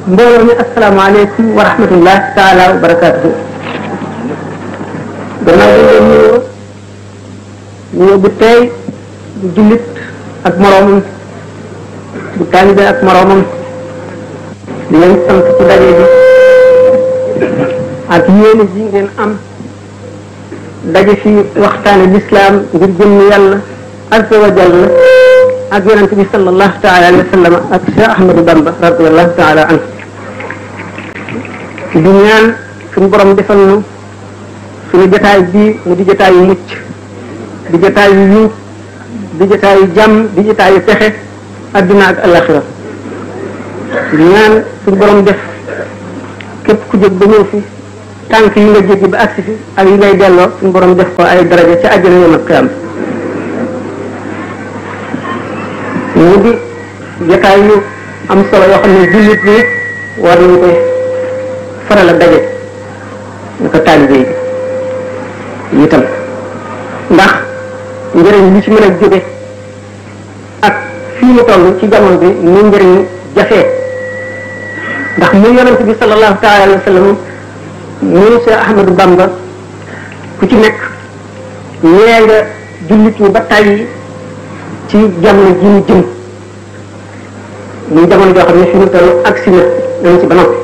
mbooloo mi asalaamaaleykum wa rahmatullah taala wa barakaatuhu. gannaaw bi ngeen nuyoo bu tey bu jullit ak moroomam bu taalibe ak moroomam di leen sant ci daje bi ak yéene ji ngeen am daje fi waxtaane lislaam ngir jëmm yàlla azza wa jalla ak yonente bi sallallahu taala alayhi wa sallam ak Cheikh Ahmadou Bamba radiallahu taala anhu di ñaan suñu borom defal nu suñu jotaay bii mu di jotaay yu mucc di jotaay yu yiw di jotaay yu jàmm di jotaay yu texe adduna ak alaxira di ñaan suñu borom def képp ku jóg ba ñëw fi tànk yi nga jéggi ba agsi fi ak yi ngay delloo suñu borom def ko ay daraja ci àjjana yawmal qiyaama mu di jotaay yu am solo yoo xam ne jullit bi war nañu koy faral a daje ñu ko taalibe yi itam ndax njëriñ li ci mën a jóge ak fii mu toll ci jamono bi mu njëriñ jafee ndax mu yonent bi sallallahu taala alayhi wa sallam mu Cheikh Ahmadou Bamba ku ci nekk ñee nga jullit ñi ba tàyyi ci jamono ji ñu jëm muy jamono joo xam ne fi mu toll agsi na dañ ci ba noppi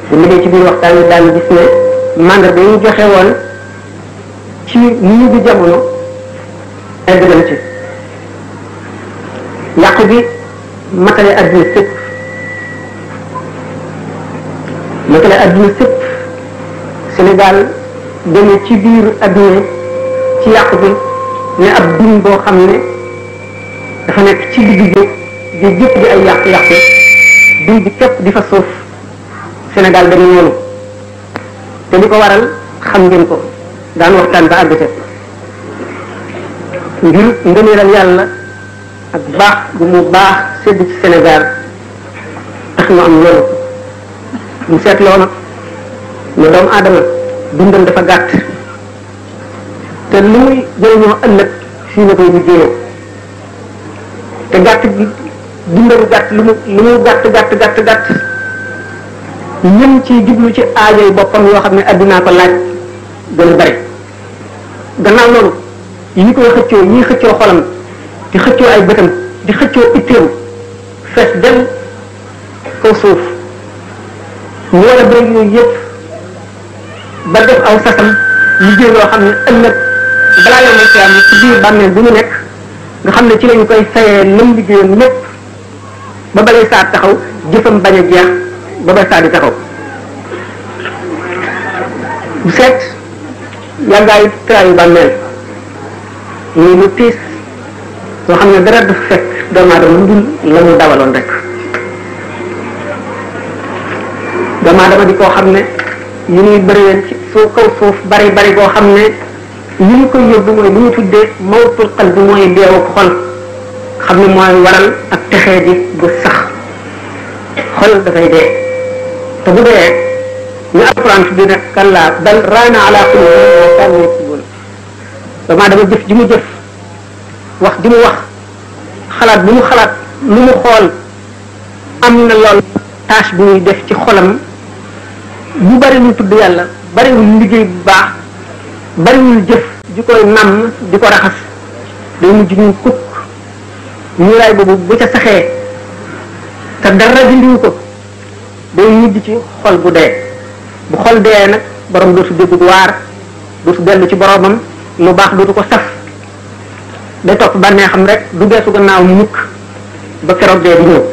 bu liggéey ci biir waxtaan yi daañu gis ne mandarga yi ñu joxe woon ci nii bi jamono egg na ci yàq bi matale adduna sépp Sénégal demee ci biir adduna ci yàq bi ne ab dun boo xam ne dafa nekk ci digg géej gi jëpp di ay yàq-yàq dun bi képp di fa suuf Sénégal dañu ñëw te li ko waral xam ngeen ko daan waxtaan ba àgg ca ngir ngëneelal yàlla ak baax bu mu baax sedd ci Sénégal tax ñu am loolu mu seetloo nag ne doomu aadama dundam dafa gàtt te lu muy jëriñoo ëllëg fii na koy liggéeyoo te gàtt gi dundam gàtt lu mu gàtt ñëm ci jublu ci aajoy boppam yoo xam ne addinaa ko laaj gën a bari gannaaw loolu yi koy xëccoo ñii xëccoo xolam di xëccoo ay bëtam di xëccoo itteem fees dem kaw suuf mu war a bëri yooyu yëpp ba def aw sasam liggéey yoo xam ne ëllëg balaa yoo may am ci biir bàmmeel bu ñu nekk nga xam ne ci lañu koy fayee lëm liggéeyam lépp ba balay saa taxaw jëfam bañ a jeex ba ba saa di taxaw bu seet yàggaayu traayu bàmmeel muy lu tiis soo xam ne dara du fekk doomu aadama lu dul la mu dawaloon rek doomu aadama di koo xam ne yi ñuy bëriween ci soo kaw suuf bari boo xam ne li ñu koy yóbbu mooy lu ñu tuddee mawtul qalbi mooy deewu xol xam ne mooy waral ak texee di bu sax xol dafay dee te bu dee ñu alquran fi dina kallaa bal raana ala qulubihim ma kaanu yaksibun damaa dama jëf ji mu jëf wax ji mu wax xalaat bu mu xalaat lu mu xool am na lool tâche bu muy def ci xolam bu bari lu tudd yàlla bariwul liggéey bu baax bariwul jëf di koy namm di ko raxas day mujj ñu kukk ñuuraay boobu bu ca saxee te dara dindiwu ko day mujj ci xol bu dee bu xol dee nag borom dootu dégg waar dootu dellu ci boromam lu baax dootu ko saf day topp bànnee xam rek du geesu gannaaw mukk ba keroog dee di ñëw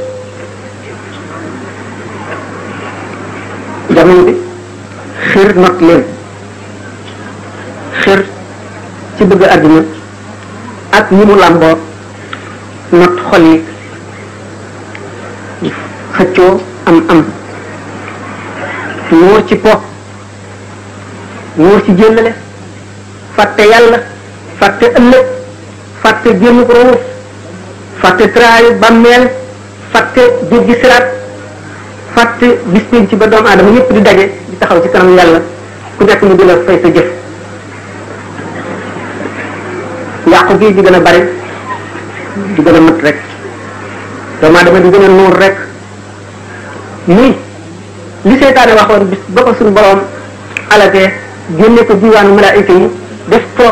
jamono bi xir not leen xir ci bëgg àdduna ak ñi mu làmboo not xol yi xëccoo am nuur ci po nuur ci jëllale fàtte yàlla fàtte ëllëg fàtte génn ruuf fàtte traayu bàmmeel fàtte jéggi siraat fàtte bis pénc ci ba doomu aadama yépp di daje di taxaw ci kanam yàlla ku nekk mu di la fay sa jëf yàqu gi di gën a bari di gën a mat rek doomu aadama di gën a nuur rek muy li seytaane waxoon bis ba ko suñu borom alagee génne ko diwaanu malaayika yi def ko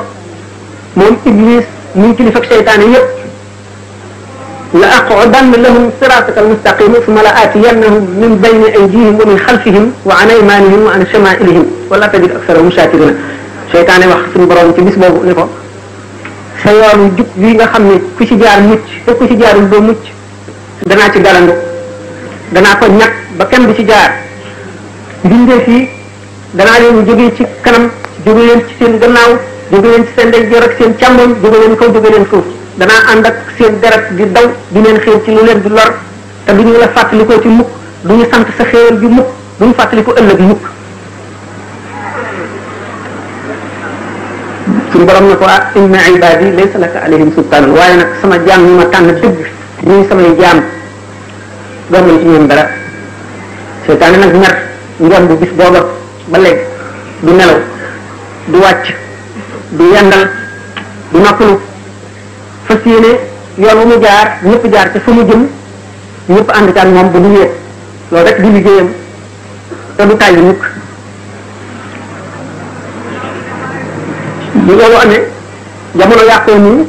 moom iblis muy kilifa ak seytaane yépp la aqudanna lahum siraataka almustaqima summa la aatiyannahum min bayni aydihim wa min xalfihim wa an aymanihim wa an shamailihim wala tajid aksarahum shakirina seytaane wax suñu borom ci bis boobu ne ko sa yoonu jub wi nga xam ne ku ci jaar mucc te ku ci jaarul doo mucc danaa ci galandu danaa ko ñàkk ba kenn du ci jaar mbindee fii danaa leen jógee ci kanam jóge leen ci seen gannaaw jóge leen ci seen ndeyjoor ak seen càmmoñ jóge leen kaw jóge leen suuf danaa ànd ak seen deret di daw di leen xéew ci lu leen di lor te duñu la fàttalikoo ci mukk duñu sant sa xéewal bi mukk duñu fàttaliko ëllëg mukk suñu borom ne ko ah inna ibadi laysa laka alayhim sultaan waaye nag sama jaam ñi ma tànn dëgg ñuy samay jaam doo mën ci ñoom dara seytaane nag mer ngeen bu bis booba ba léegi du nelaw du wàcc du yendal du noppalu fas yéene yoon wu mu jaar ñëpp jaar te fa mu jëm ñëpp ànd ak moom bu du wéet loolu rek di liggéeyam te du tàyyi mukk bi loolu amee jamono yàqoo nii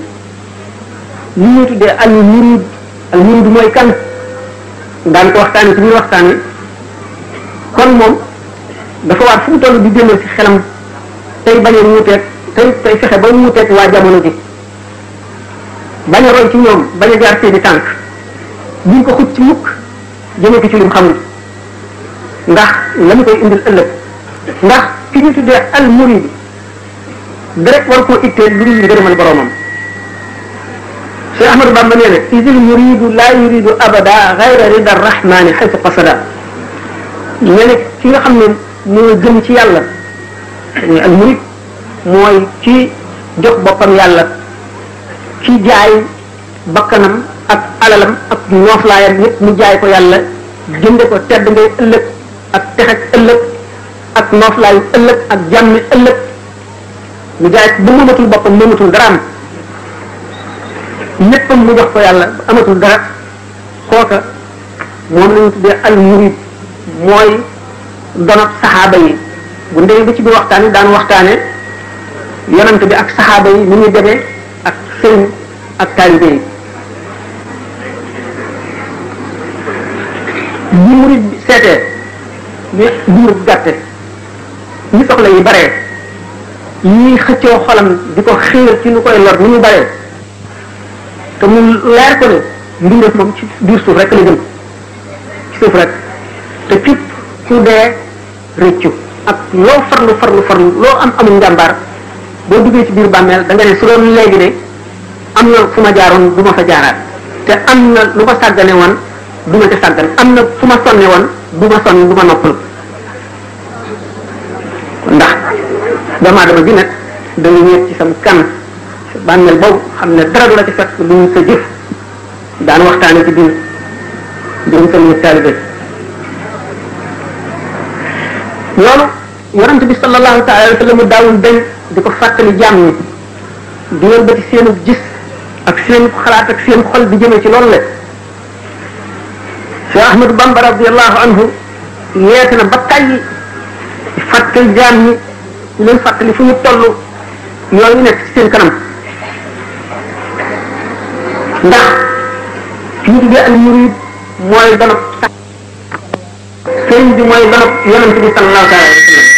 li ñuy tuddee al murid mooy kan daan ko waxtaane ci biir waxtaane kon moom dafa war fu mu toll di delloo ci xelam tey bañ a wuuteeg tey fexe ba wuuteeg waa jamono ji bañ a roy ci ñoom bañ a jaar seeni tànk buñ ko xut ci mukk jëmee ko ci lim xamul ndax la mu koy indil ëllëg ndax ki ñu tuddee al murid direct war koo itteel lu dul ngërëmal boromam Cheikh Ahmadou Bamba nee na isil muridu la yuridu abada gayra rida arrahmani xaytu qasada nee na ki nga xam ne moo gën ci yàlla muy al murid mooy ci jox boppam yàlla ci jaay bakkanam ak alalam ak nooflaayam yépp mu jaay ko yàlla jënde ko tedd ngay ëllëg ak texeg ëllëg ak nooflaayu ëllëg ak jàmmi ëllëg mu jaay ba mënatul boppam mënatul daraam léppam mu jox ko yàlla ba amatul dara kooka moom la ñu tuddee al murid mooy donab saxaaba yi bu ndee ba ci biir waxtaan yi daan waxtaane yonante bi ak saxaaba yi ni ñuy demee ak sëriñ ak taalibe yi bi murid bi seetee ni diir bu gàtte ñi soxla yi baree ñii xëccoo xolam di ko xéer ci lu koy lor ni ñu baree te mu leer ko ne mbindeef moom ci biir suuf rek la jëm ci suuf rek te képp ku dee rëccu ak loo farlu loo amul njàmbaar boo duggee ci biir bàmmeel da nga ne su doon léegi de am na fu ma jaaroon du ma fa jaaraat te am na lu ma sàggane woon du ma ca sàggan am na fu ma sonne woon du ma sonn du ma noppalu ndax doomu aadama bi nag da nga ñëw ci sam kan bàmmeel boobu xam ne dara du la ci fekk lu ñu sa jëf daan waxtaane ci biir mbirum sëriñ taalibe loolu yonent bi sallallahu taala alayhi wa sallam daawul dañ di ko fàttali jaam ñi di leen ba ci seenu gis ak seen xalaat ak seen xol di jëmee ci loolu la Cheikh Ahmadou Bamba radiallahu anhu yeete na ba tàyyi fàttali jaam ñi leen fàttali fu ñu toll yooyu nekk ci seen kanam ndax fi ñu tuddee al murid mooy donop sax sëriñ bi mooy donop yonent bi sallallahu alayhi wa sallam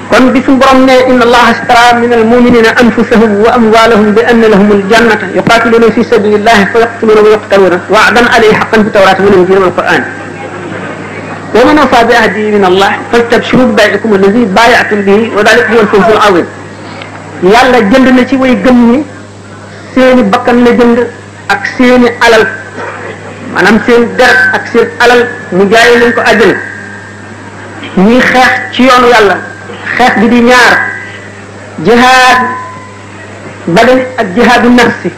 kon bi suñu borom ne inna allaha ashtara min almuminina anfusahum wa amwalahum bi anna lahum aljannata yuqatiluna fi sabilillahi fa yaqtuluna wa yuqtaluna wa'dan alayhi haqqan fi tawrati wal injili wal qur'an wa man wafa bi ahdihi min allah fastabshiru bi bay'ikum alladhi bay'atum bihi wa dhalika huwa al-fawz al-'azim yàlla jënd na ci way gëm ñi seeni bakkan la jënd ak seeni alal maanaam seen deret ak seen alal mu jaay leen ko àjjana ñuy xeex ci yoonu yàlla xeex bi di ñaar jihaad badani ak jihaadu nafsi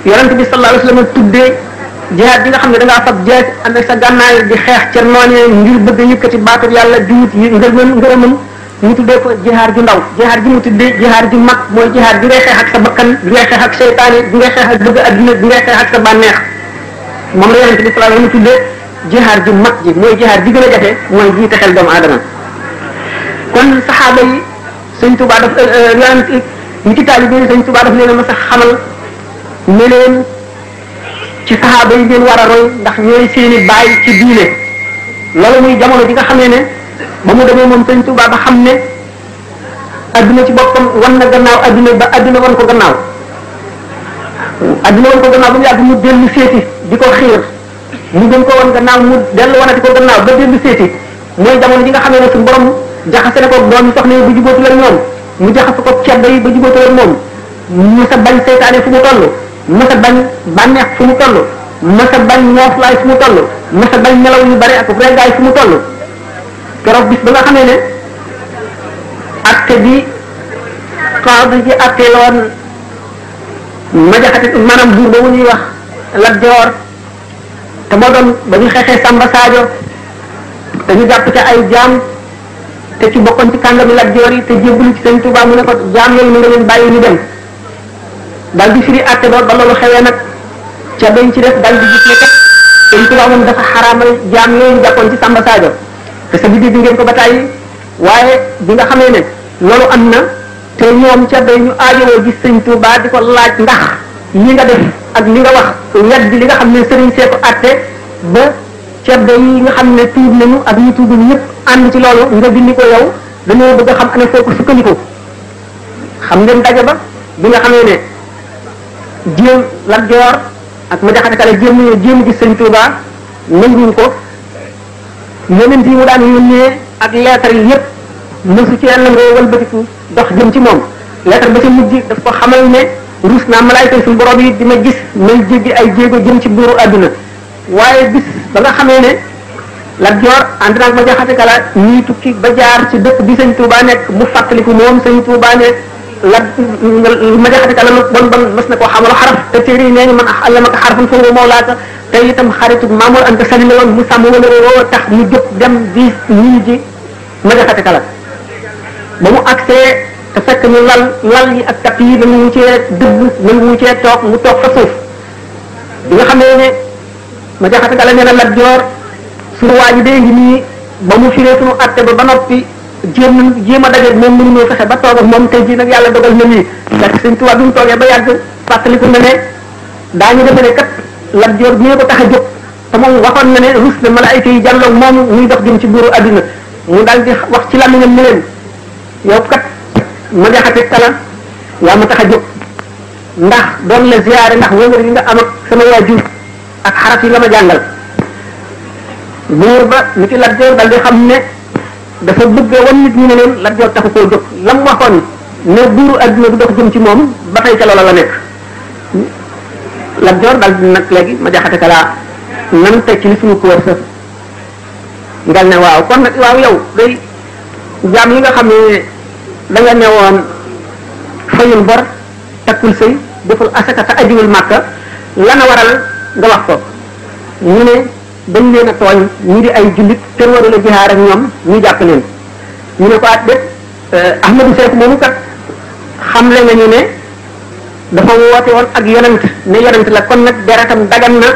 yonent bi sallallahu alayhi wa sallam tuddee jihaad bi nga xam ne da ngaa fab jeex am sa gànnaay di xeex ca noonee ngir bëgg a yëkkati baatub yàlla di wut ngërëmam ñu tuddee ko jihaad ju ndaw jihaad ji mu tuddee jihaad ju mag mooy jihaad bi ngay xeex ak sa bakkan bi ngay xeex ak seytaane bi ngay xeex ak bëgg adduna bi ngay xeex ak sa bànneex moom la yonente bi sallallahu alayhi wa sallam tuddee jihaar ju mag ji mooy jihaar ji gën a jafe mooy jiite xel doomu aadama kon saxaaba yi sëñ Tuubaa daf yonent ñi ci taalibe yi sëñ Tuubaa daf leen a mas a xamal ne leen ci saxaaba yi ngeen war a roy ndax ñooy seeni baay ci diine loolu muy jamono ji nga xamee ne ba mu demee moom sëñ Tuubaa ba xam ne adduna ci boppam wan na gannaaw adduna ba adduna wan ko gannaaw adduna wan ko gannaaw ba mu yàgg mu dellu seeti di ko xiir mu gën ko wan gannaaw mu dellu wanati ko gannaaw ba dellu seeti mooy jamono ji nga xamee ne suñu borom jaxase na ko doomi soxna yi ba jubóotu la ñoom mu jaxase ko ceddo yi ba jubóotu la moom mësa bañ seytaane fu mu toll mësa bañ bànneex fu mu toll mësa bañ nooflaay fu mu toll mësa bañ nelaw yu bari ak reggaay fu mu toll keroog bis ba nga xamee ne acte bi xaadi ji acte loon ma jaxate maanaam buur boobu ñuy wax Lat Joor te moo doon ba ñu xeexee Samba Sadio te ñu jàpp ca ay jaam te ci bokkoon ci kàngami Lat Joor yi te jébbalu ci Sëñ Tuubaa mu ne ko jaam yooyu na nga leen bàyyi ñu dem daal di firi acte ba loolu xewee nag ca dañ ci def daal di gis ne kat Sëñ Tuubaa moom dafa xaraamal jaam yooyu ñu jàppoon ci Samba Sadio te sa vidéo bi ngeen ko ba tàyyi waaye bi nga xamee ne loolu am na te ñoom ca day ñu aajowoo gis Sëñ Tuubaa di ko laaj ndax li nga def ak li nga wax wedd li nga xam ne sëriñ see ko atte ba ceddo yi nga xam ne tuub nañu ak ñu tuubul ñëpp ànd ci loolu nga dindi ko yow dañoo bëgg a xam ana foo ko sukkandiku xam ngeen daje ba bi nga xamee ne jéem Lat Joor ak ma jaxate kala jéem gis Sëñ Tuubaa nanguñ ko yonent yi mu daan yónnee ak lettre yi yëpp mësu ci yàlla nga walbatiku dox jëm ci moom lettre ba ca mujj daf ko xamal ne rus naa malaayka suñu borom yi di ma gis may jéggi ay jéego jëm ci buuru àdduna waaye bis ba nga xamee ne Lat Joor ànd naag ma jaxate kala ñuy tukki ba jaar ci dëkk bi Sëñ Tuubaa nekk mu fàttaliku moom Sëñ Tuubaa ne ma jaxate kala lu bon bon mas na koo xamal xaraf te téere yi nee ñu man allamaka xarfan fa huwa mawlaaka te itam xaritu Maamoor Anta Sali la woon mu sàmm wala woo tax mu jóg dem di ñii ji ma jaxate kala ba mu agsee te fekk ñu lal yi ak tap yi nangu mu cee dëgg nangu mu cee toog mu toog fa suuf bi nga xamee ne ma jaxate kala nee na Lat Joor suñu waa ji dee ngi nii ba mu firee suñu atte ba noppi jéem a daje moom mënuñoo fexe ba toog ak moom tey jii nag yàlla dogal na lii ndax Sëñ Tuubaa bi mu toogee ba yàgg fàttaliku na ne daañu defe ne kat Lat Joor bi ko tax a jóg te moom waxoon na ne rus na malaayka yi jàlloog moom muy dox jëm ci buuru àdduna mu daal di wax ci làmmiñam ne leen yow kat ma jaxate kala yaa ma tax a jóg ndax doon la ziyaare ndax wëngër yi nga am ak sama waajur ak xaraf yi nga ma jàngal buur ba ni ki Lat Joor dal di xam ne dafa bëgg wan nit ñi ne leen Lat Joor taxu koo jóg lam waxoon ne buuru adduna du dox jëm ci moom ba tey ca loola la nekk Lat Joor dal di nag léegi ma jaxate kala nan teg ci li suñu kóor sa ngal ne waaw kon nag waaw yow day jaam yi nga xam ne da nga newoon fayul bor takkul sëy deful asaka te ajiwul màkka lana waral nga wax ko ñu ne dañ leen a tooñ ñi di ay jullit te warul a jihaar ak ñoom ñu jàpp leen ñu ne ko at de Ahmadou Seck moomu kat xamle nañu ne dafa woote woon ak yonent ne yonent la kon nag deretam dagan na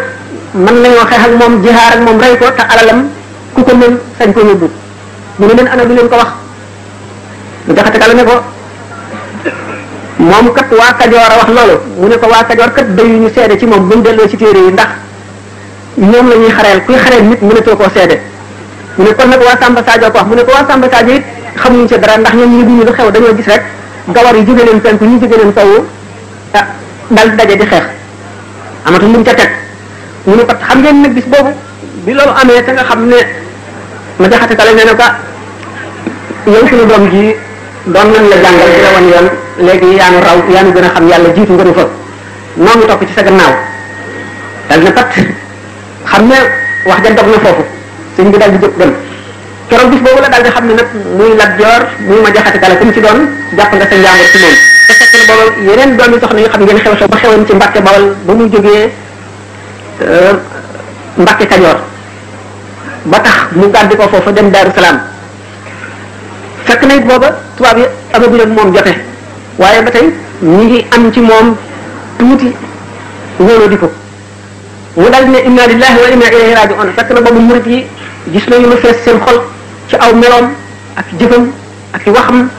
mën nañoo xeex ak moom jihaar ak moom rey ko te alalam ku ko mën sañ ko yóbbu ñu ne leen ana du leen ko wax mu jaxate kala ne ko moom kat waa Kajoor a wax loolu mu ne ko waa Kajoor kat dayu ñu seede ci moom buñ delloo ci téere yi ndax ñoom la ñuy xareel kuy xareel nit mënatoo koo seede mu ne kon nag waa Samba Sadio ko wax mu ne ko waa Samba Sadio it xamuñu ci dara ndax ñoom yëguñu lu xew dañoo gis rek gawar yi jóge leen penku ñu jóge leen sowu ah dal di daje di xeex amatul lu mu ca teg mu ne ko xam ngeen nag bis boobu bi loolu amee te nga xam ne ma jaxate kala nee na ko yow suñu doom ji doon nañ la jàngal di la wan yoon léegi yaa nu raw yaa nu gën a xam yàlla jiitu nga nu fa noo ngi topp ci sa gannaaw dal na pat xam ne wax ja dog na foofu sëñ bi dal di jóg dem keroog bis boobu la dal di xam ne nag muy Lat Joor muy ma jaxate kala ku mu ci doon jàpp nga sa njàmbur ci moom te fekk na booba yeneen doom yi soxna yi xam ngeen xew-xew ba xewoon ci Mbàkke Bawal ba mu jógee Mbàkke Kajoor ba tax mu gàddi ko foofu dem Daaru Salaam fekk na it booba tubaab yi amaguñ ak moom jote waaye ba tey ñi ngi am ci moom tuuti wóoloo di ko mu dal ne inna lillahi wa inna ilayhi raji'un fekk na boobu murit yi gis nañu lu fees seen xol ci aw meloom ak jëfam ak waxam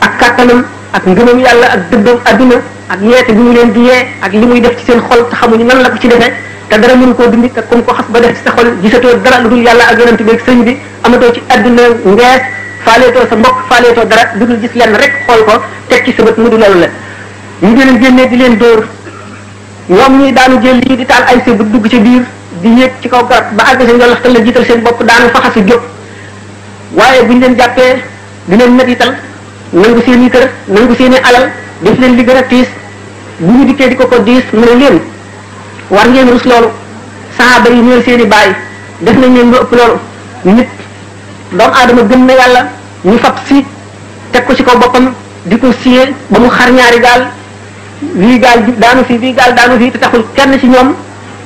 ak kàttanam ak ngëmam yàlla ak dëddam adduna ak yeete bi mu leen di yee ak li muy def ci seen xol te xamuñu nan la ko ci defee te dara mënu koo dindi te comme ko xas ba def ci sa xol gisatoo dara lu dul yàlla ak yonent bi ak sëñ bi amatoo ci adduna ngees faaleetoo sa mbokk faaleetoo dara lu dul gis lenn rek xool ko teg ci sa bët mu du loolu la ñu di leen génnee di leen dóor ñoom ñuy daanu jël lii di taal ay bu dugg ci biir di yéeg ci kaw garab ba àgg seen njolaxtal la jiital seen bopp daanu fa xasu jóg waaye buñ leen jàppee di leen mettital nangu seen i kër nangu seen i alal def leen li gën a tiis bu ñu dikkee di ko diis mu ne leen war ngeen rus loolu saxaaba yi ñooy seen i baay def nañ leen lu ëpp loolu nit doomu aadama gën na yàlla ñu fab si teg ko ci kaw boppam di ko siyee ba mu xar ñaari gaal wii gaal daanu fi bii gaal daanu fi te taxul kenn ci ñoom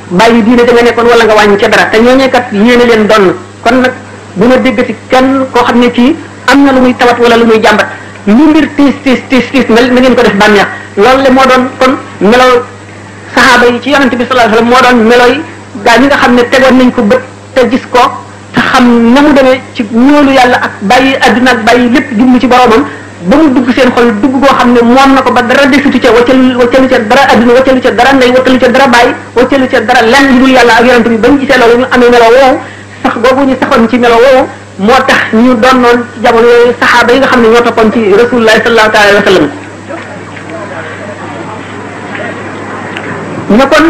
bàyyi diine da nga nekkoon wala nga wàññi ca dara te ñooñee kat yéene leen donn kon nag bu ma déggati kenn koo xam ne kii am na lu muy tawat wala lu muy jàmbat lu mbir tiis mel na ngeen ko def bànneex loolu le moo doon kon melow saxaaba yi ci yonente bi sallallahu alayhi wasallam moo doon melow yi gaa ñi nga xam ne tegoon nañ ko bët te gis ko te xam na mu demee ci ñoolu yàlla ak bàyyi adduna ak bàyyi lépp jublu ci boromam ba mu dugg seen xol dugg goo xam ne moom na ko ba dara desutu ca waccalu ca dara adduna waccalu ca dara ndey waccalu ca dara bàyyi waccalu ca dara lenn lu dul yàlla ak yonente bi ba ñu gisee loolu ñu amee melo woowu sax boobu ñu saxoon ci melo woowu moo tax ñu doon noon ci jamono yooyu saxaaba yi nga xam ne ñoo toppoon ci rasulullah sallallahu alayhi wa sallam ñu kon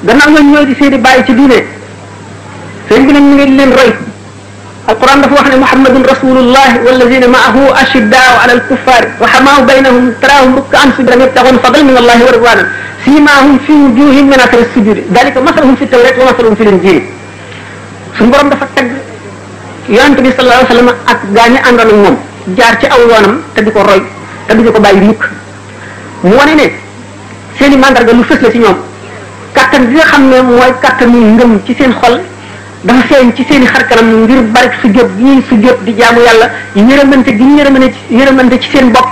gannaaw ñooñu ñooy di seeni bàyyi ci diine sëñ bi nag ñu ngi leen roy alquran dafa wax ne muhammadun rasulullah walladina maahu ashiddaau ala alkuffar rahamaa baynahum taraahum rukkaan sujjadan yabtaxuuna fadlan min allahi wa ridwanan siimaahum fi wujuhihim min athari sujudi dalika masaluhum fi tawrat wa masaluhum fi linjil suñu borom dafa tagg yonente bi sallallahu alayhi wa sallam ak gaa ñi àndoon ak moom jaar ci aw yoonam te di ko roy te duñu ko bàyyi mukk mu wane ne seen i mandarga lu fës la ci ñoom kattan bi nga xam ne mooy kattanu ngëm ci seen xol dafa feeñ ci seen i xarkanam ngir bari sujjóot gi ñuy sujjóot di jaamu yàlla yërëmante gi ñu yërëmante ci seen bopp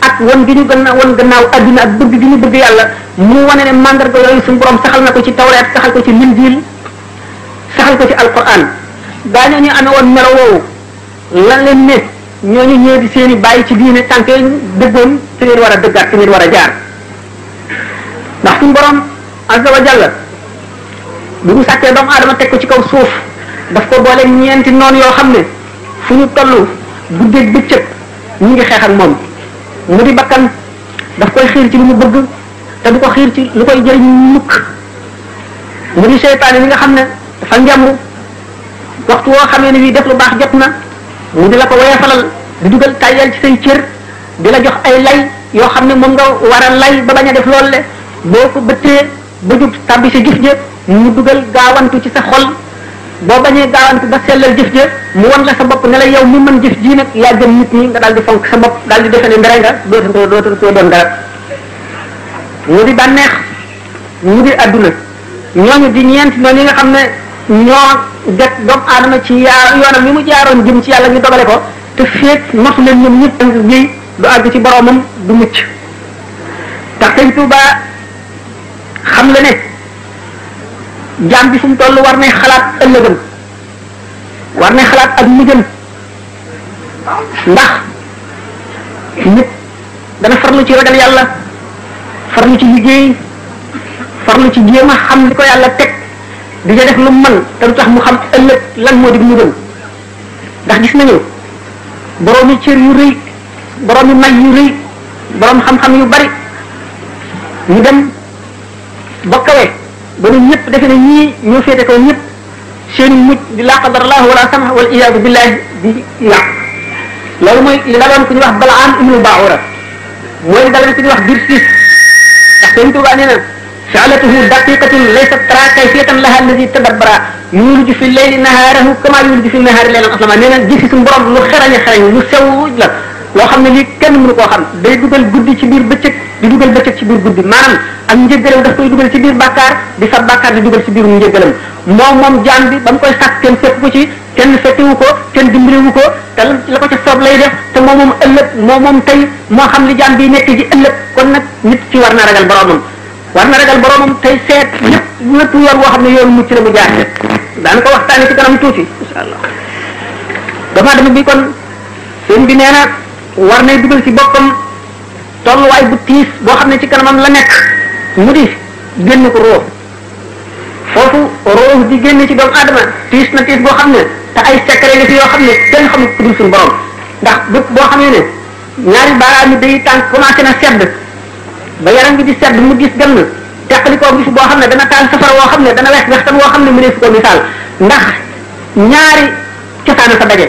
ak wan gi ñu wan gannaaw adduna ak bëgg gi ñu bëgg yàlla mu wane ne mandarga yooyu suñu borom saxal na ko ci tawreet saxal ko ci linjiil saxal ko ci alquran daañoo ñu amee woon melo woowu lan leen ne ñooñu ñëw di seen i bàyyi ci diine tànk dëggoon te ngeen war a dëggaat te ngeen war a jaar ndax suñu borom azza wa jalla bu mu sàkkee doomu aadama teg ko ci kaw suuf daf ko boole ñeenti noonu yoo xam ne fu ñu toll guddeeg bëccëg ñu ngi xeex ak moom mu di bakkan daf koy xiir ci lu mu bëgg te du ko xiir ci lu koy jëriñ mukk mu di seytaane mi nga xam ne dafa njambu waxtu woo xamee ne bii def lu baax jot na mu di la ko woyefalal di dugal tàyyal ci say cër di la jox ay lay yoo xam ne moom nga war a lay ba bañ a def loolu le boo ko bëttee ba jub tàbbi sa jëf ja mu dugal gaawantu ci sa xol boo bañee gaawantu ba sellal jëf ja mu wan la sa bopp ne la yow mi mën jëf ji nag yaa gën nit ñi nga daal di fonk sa bopp daal di defe ne ndere nga dootatoo doon dara mu di bànneex mu di adduna ñooñu di ñeent noonu yi nga xam ne ñoo det doomu aadama ci yoonam yi mu jaaroon jëm ci yàlla ñu dogale ko te feek nosu leen ñoom ñëpp ñëy du àgg ci boromam du mucc tax Sëñ Tuubaa xam la ne jaam bi fu mu toll war nay xalaat ëllëgam war nay xalaat ak mujjam ndax nit dana farlu ci ragal yàlla farlu ci liggéey farlu ci jéem a xam li ko yàlla teg di ca def lu mën te du tax mu xam ëllëg lan moo di mujjam ndax gis nañu boroomi cër yu rëy boroomi may yu rëy boroom xam-xam yu bari ñu dem ba kawe ba ñun ñëpp defe ne ñii ñoo féete kaw ñëpp seen mujj di laa qadar allah wala sama wal iyaadu billahi di yàq loolu mooy li daloon ku ñuy wax Balaam ibnu Baura mooy li daloon ku ñuy wax Birsiis ndax Sëñ Tuubaa nee na fa'latuhu daqiqatun laysat tara kayfiyatan laha alladi tadabbara yuliju fi leyli nahaarahu kama yuliju fi nahaari laylan aslama nee na gisi suñu borom lu xerañ lu sew la loo xam ne lii kenn mënu koo xam day dugal guddi ci biir bëccëg di dugal bëccëg ci biir guddi maanaam ak njëggalam daf koy dugal ci biir bàkkaar di fa bàkkaar di dugal ci biir njëggalam moom jaam bi ba mu koy sàkk kenn fekk ko ci kenn fekkiwu ko kenn dimbaliwu ko te la ko ca soob lay def te moom ëllëg moom tey moo xam li jaam bi nekk ji ëllëg kon nag nit ci war na ragal boromam war na ragal boromam tey seet lépp yoon woo xam ne yoon mucc la mu jaar daana ko waxtaane ci kanam tuuti insha allah doomu aadama bi kon seen bi nee na war nay dugal ci boppam tolluwaay bu tiis boo xam ne ci kanamam la nekk mu di génn ko roo foofu roo di génn ci doomu aadama tiis na tiis boo xam ne te ay secret la fi yoo xam ne kenn xamul ku dul suñu borom ndax bépp boo xamee ne ñaari baaraam yi day tànk commencé na sedd ba yaram bi di sedd mu gis gann teqali koo gis boo xam ne dana taal safara woo xam ne dana wex wextan woo xam ne mu ne su ko misaal ndax ñaari cosaana sa daje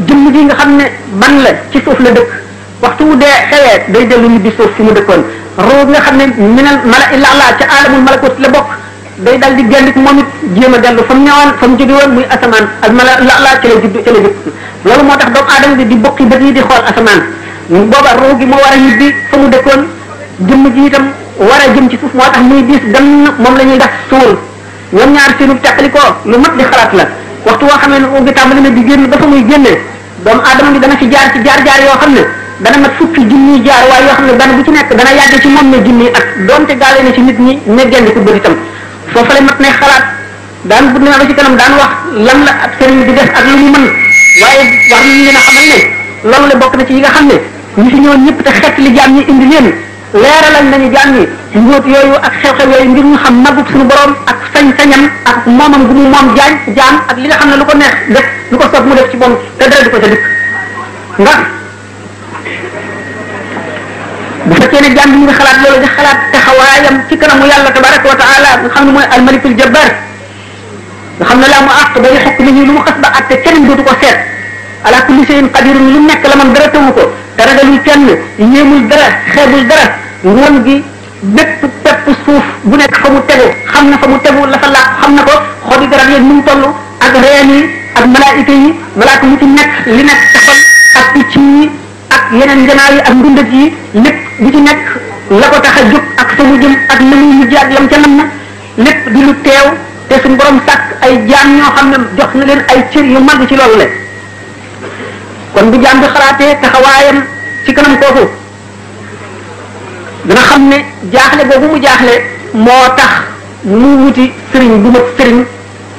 jëmm ji nga xam ne ban la ci suuf la dëkk waxtu wu dee xewee day dellu ñu di suuf fi mu dëkkoon roo nga xam ne minal mala illa allah ca alamul malakut la bokk day dal di gendik moom it jéem a dellu fa mu ñëwoon fa mu jóge woon muy asamaan ak mala illa allah ca la judd ca la jëkk loolu moo tax doomu aadama bi di bokki bët yi di xool asamaan booba roo gi moo war a ñibbi fa mu dëkkoon jëmm ji itam war a jëm ci suuf moo tax muy diis gan moom la ñuy def suul ñoom ñaar seenu teqalikoo lu mat di xalaat la waxtu woo xamee ne roo gi tàmbali na di génn ba fa muy génnee doomu aadama bi dana ci jaar yoo xam ne dana mat fukki junniy jaar waaye yoo xam ne benn bu ci nekk dana yàgg ci moom ne junniy at doonte gaale na ci nit ñi ne genn ko bëri itam foofu la mat ne xalaat daan bu demee ba ci kanam daan wax lan la ak sëriñ di def ak lu mu mën waaye war nañu leen a xamal ne loolu la bokk na ci yi nga xam ne ñi fi ñëwoon ñëpp te xett li jaam ñi indi leen leeralal nañu jaam ñi mbóot yooyu ak xew-xew yooyu ngir ñu xam magub suñu borom ak sañ-sañam ak moomam gu mu moom jaam ak li nga xam ne lu ko neex def lu ko soob mu def ci moom te dara du ko ca dikk ndax bu fekkee ne jaam bi ñu ngi xalaat loolu di xalaat taxawaayam ci kanamu yàlla tabaraka wa taala nga xam ne mooy almalikul jabbar nga xam ne laa mu àq day xokk nit ñi lu mu xas ba àtte kenn dootu ko seet ala kulli shay'in qadirun lu nekk la man dara tewu ko te ragalul kenn yéemul dara xeebul dara ngoon gi bépp pepp suuf bu nekk fa mu tegu xam na fa mu tegu la fa làq xam na ko xobi garab yi nu mu toll ak reen yi ak malaayika yi malaaka mu ci nekk li nekk taxal ak picc yi ak yeneen njanaaw yi ak ndundat yi lépp bu ci nekk la ko tax a jóg ak fa mu jëm ak na muy mujj ak lam ca nam na lépp di lu teew te suñu borom sàkk ay jaam ñoo xam ne jox na leen ay cër yu mag ci loolu le kon bu jaam bi xalaatee taxawaayam ci kanam kooku dina xam ne jaaxle boobu mu jaaxle moo tax mu wuti sëriñ bu mat sëriñ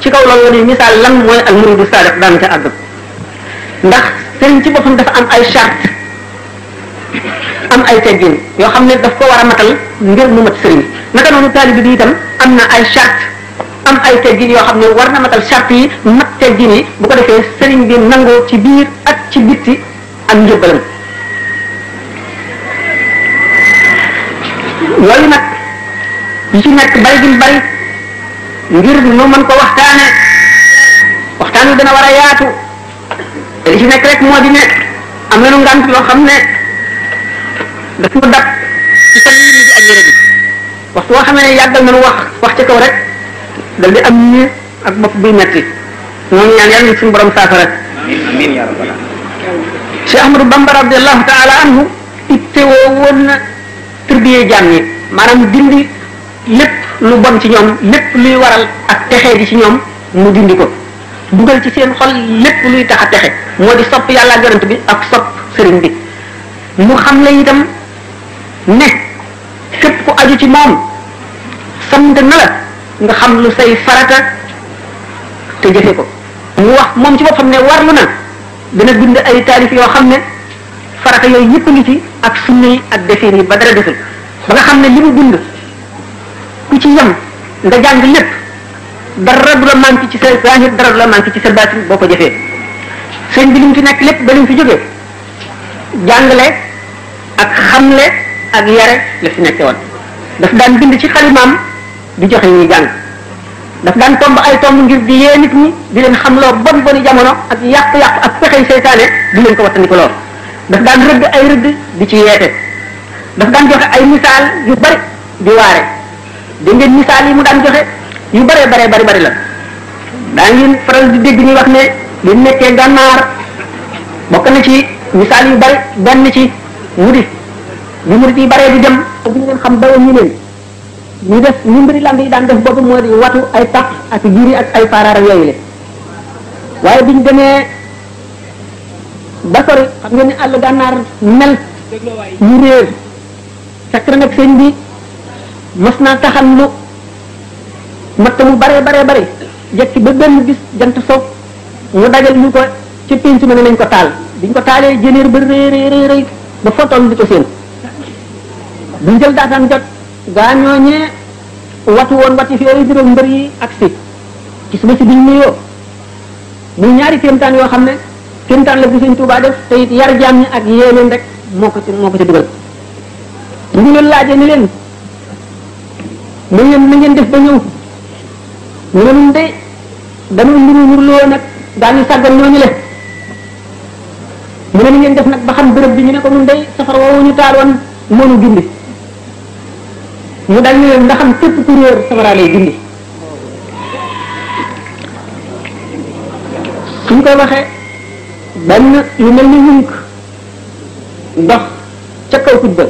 ci kaw loolu la ñuy misaal lan mooy al muridu sadiq daan ca àgg ndax sëriñ ci boppam dafa am ay charte am ay teggin yoo xam ne daf ko war a matal ngir mu mat sëriñ naka noonu taalibe bi itam am na ay charte am ay teggin yoo xam ne war na matal charte yi mat teggin yi bu ko defee sëriñ bi nangoo ci biir ak ci bitti ak njëbbalam yooyu nag yi ci nekk bari gi bari ngir nu mën ko waxtaan wi dana war a yaatu te li ci nekk rek moo di ne am na nu ngant loo xam ne daf mu dab ci sa lii di ak yére bi waxtu boo xamee ne yàggal nañu wax ca kaw rek dal di am ñi ak bopp buy metti ñooñu ñaan yàlla suñu borom saafara amiin ya rabbal Cheikh Ahmadou Bamba radiallahu taala anhu ittewoo woon na tërbiyee jaam ñi maanaam dindi lépp lu bon ci ñoom lépp luy waral ak texee di ci ñoom mu dindi ko dugal ci seen xol lépp luy tax a texe moo di sopp yàlla ak yonent bi ak sopp sëriñ bi mu xam la itam ne képp ku aju ci moom sant na la nga xam lu say farata te jëfe ko mu wax moom ci boppam ne warlu na dina bind ay taalif yoo xam ne farata yooyu yëpp ngi ci ak sunna yi ak defin yi ba dara desul ba nga xam ne li mu bind ku ci yem nga jàng lépp dara du la manqué ci sa zahir dara du la manqué ci sa baatin boo ko jëfee sëñ bi li mu fi nekk lépp ba li mu fi jógee jàngale ak xamle ak yare la fi nekke woon daf daan bind ci xalimaam di joxe ñuy jàng daf daan tomb ay tomb ngir di yee nit ñi di leen xamloo bon boni jamono ak yàq-yàq ak pexey seytaane di leen ko wattandiko lool daf daan rëdd ay rëdd di ci yeete daf daan joxe ay misaal yu bari di waare dégg ngeen misaal yi mu daan joxe yu bari la daa ngeen faral di dégg ñuy wax ne li nekkee gànnaar bokk na ci misaal yu bari benn ci mu di ñu murit yi baree di dem ak ñu leen xam dawa ñu leen ñu def ñu mbiri lamb yi daan def boobu moo di watu ay tax ak jiri ak ay faaraara yooyu le waaye biñ demee ba sori xam ngeen ni àll gànnaar mel ñu réer fekk na nag sëñ bi mas naa taxan lu matt mu bare jekki ba benn bis jant soog mu dajal ñu ko ci pinc ma ne nañ ko taal biñ ko taalee jëneer ba rëy ba fotoon di ko seen buñ jël daataan jot gaa ñooñee watu woon wati fi yooyu juróom mbër yi ak ci suba si biñ nuyoo muy ñaari kéemtaan yoo xam ne kéemtaan la bu Sëñ Tuubaa def te it yar jaam ñi ak yéeneen rek moo ko ci dugal ñu leen laajee ni leen mu ngeen na ngeen def ba ñëw ñu ne nun de dañu nurloo nag daañu sàggan ñooñu le mu ne ni ngeen def nag ba xam bërëb bi ñu ne ko nun de safar woowu ñu taaloon moonu gindi mu dal ni leen ndax xam képp ku réer safara lay gindi suñ koy waxee benn yu mel ni wunk ndox ca kaw kut ba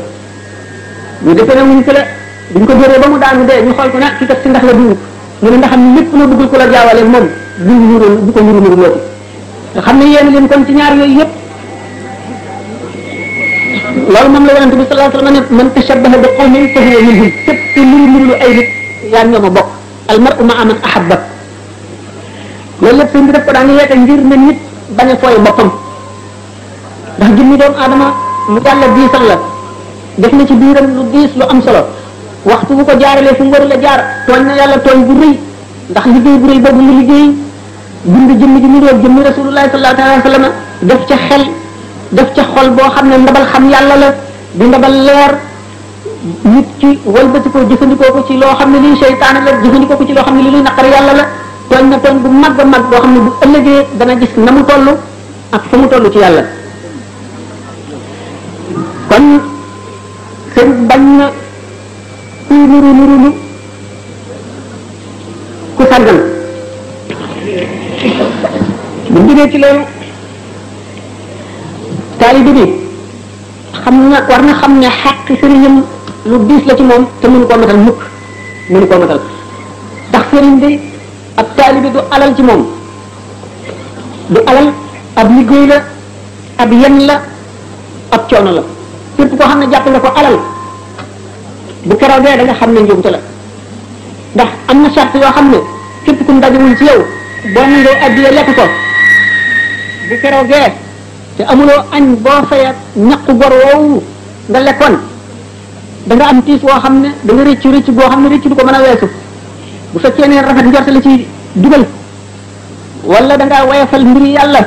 ñu defee ne wunk la buñ ko jëree ba mu daanu dee ñu xool ko nag ki kat si ndax la duwuk mu ne ndax xam lépp loo bëggul ko la jaawale moom bu ko nuru looti nga xam ne yéen leen kon ci ñaar yooyu yëpp loolu moom la yonente bi sallallahu alayhi wa sallam ne man tashabbaha bi qawmin fa huwa minhum képp ku nuru ay nit yaa ñoom a bokk al mar'u ma'a man ahabba loolu lépp sëñ bi def ko daan yeete ngir ne nit bañ a fooy boppam ndax jëmmi doomu aadama lu yàlla diisal la def na ci biiram lu diis lu am solo waxtu bu ko jaaralee fu mu warul a jaar tooñ na yàlla tooñ bu rëy ndax liggéey bu rëy boobu mu liggéey bind jëmmi ji mu doon jëmmi rasulullahi sallallahu alayhi wa sallam def ca xel def ca xol boo xam ne ndabal xam yàlla la di ndabal leer nit ci walbati ko jëfandikoo ko ci loo xam ne lii seytaane la jëfandikoo ko ci loo xam ne li luy naqar yàlla la tooñ na tooñ bu mag a mag boo xam ne bu ëllëgee dana gis na mu toll ak fa mu toll ci yàlla kon seen bañ na kuy nuru ku sàggan bu jógee ci loolu taalibe bi xam na war na xam ne xàq sëriñam lu diis la ci moom te mënu koo matal mukk mënu koo matal ndax sëriñ bi ab taalibe du alal ci moom du alal ab liggéey la ab yen la ab coono la képp koo xam ne jàpp nga ko alal bu keroogee da nga xam ne njuumte la ndax am na charte yoo xam ne képp ku mu dajewul ci yow boo nangoo addiya lekk ko bu keroogee te amuloo añ boo fayat ñaqu gor woowu nga lekkoon da nga am tiis woo xam ne da nga rëcc boo xam ne rëcc du ko mën a weesu bu fekkee ne rafet njort la ci dugal wala da ngaa wayafal mbiri yàlla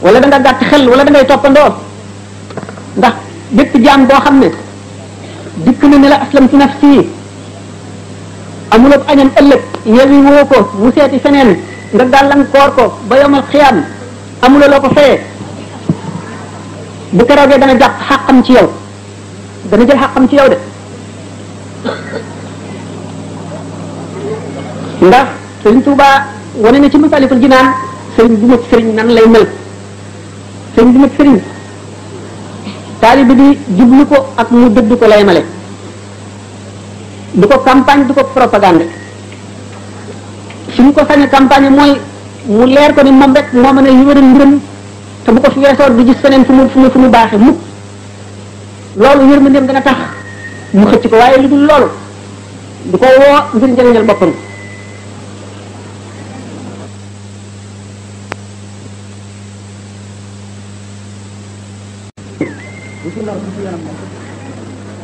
wala da nga gàtt xel wala da ngay toppandoo ndax bépp jaam boo xam ne dikk na ne la aslam ci nafsi amuloo añam ëllëg yewi woo ko mu seeti feneen nga gàllankoor ko ba yomal xiyaam amuloo loo ko fayee bu keroogee dana jàpp xàqam ci yow dana jël xàqam ci yow de ndax Sëriñ Tuubaa wane na ci Masaalikul Jinaan sëriñ bu mat sëriñ nan lay mel sëriñ bu mat sëriñ taalibe bi jublu ko ak mu dëdd ko lay male du ko campagne du ko propagande suñ ko sañe campagne mooy mu leer ko ni moom rek moo mën a yëwéral mbiram te bu ko fi weesoo du gis feneen fu mu baaxe mukk loolu yërmandeem dana tax mu xëcc ko waaye lu dul loolu du ko woo ngir njëriñal boppam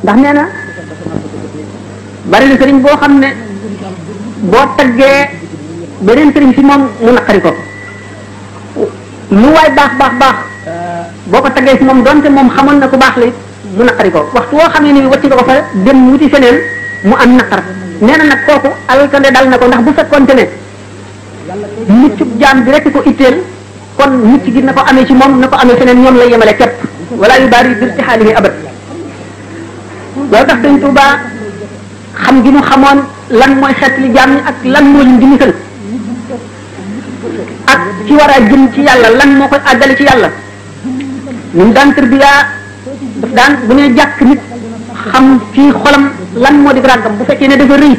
ndax nee na bari na sëriñ boo xam ne boo taggee beneen sëriñ si moom mu naqari ko lu waay baax boo ko taggee si moom donte moom xamoon na ku baax la mu naqari ko waxtu woo xam ne ni wacci nga ko fa dem wuti feneen mu am naqar nee na nag kooku alkande dal na ko ndax bu fekkoonte ne muccub jaam bi rek ko itteel kon mucc gi na ko amee ci moom na ko amee feneen ñoom lay yemale képp wala yu baari bir ci xaalihi abat loolu tax Sëriñ Tuubaa xam gi mu xamoon lan mooy xeet li jaam ñi ak lan moo leen di musal ak ci war a jëm ci yàlla lan moo koy àggale ci yàlla ñun daan tarbiya daf daan bu ne jàkk nit xam ci xolam lan moo di ràggam bu fekkee ne dafa rëy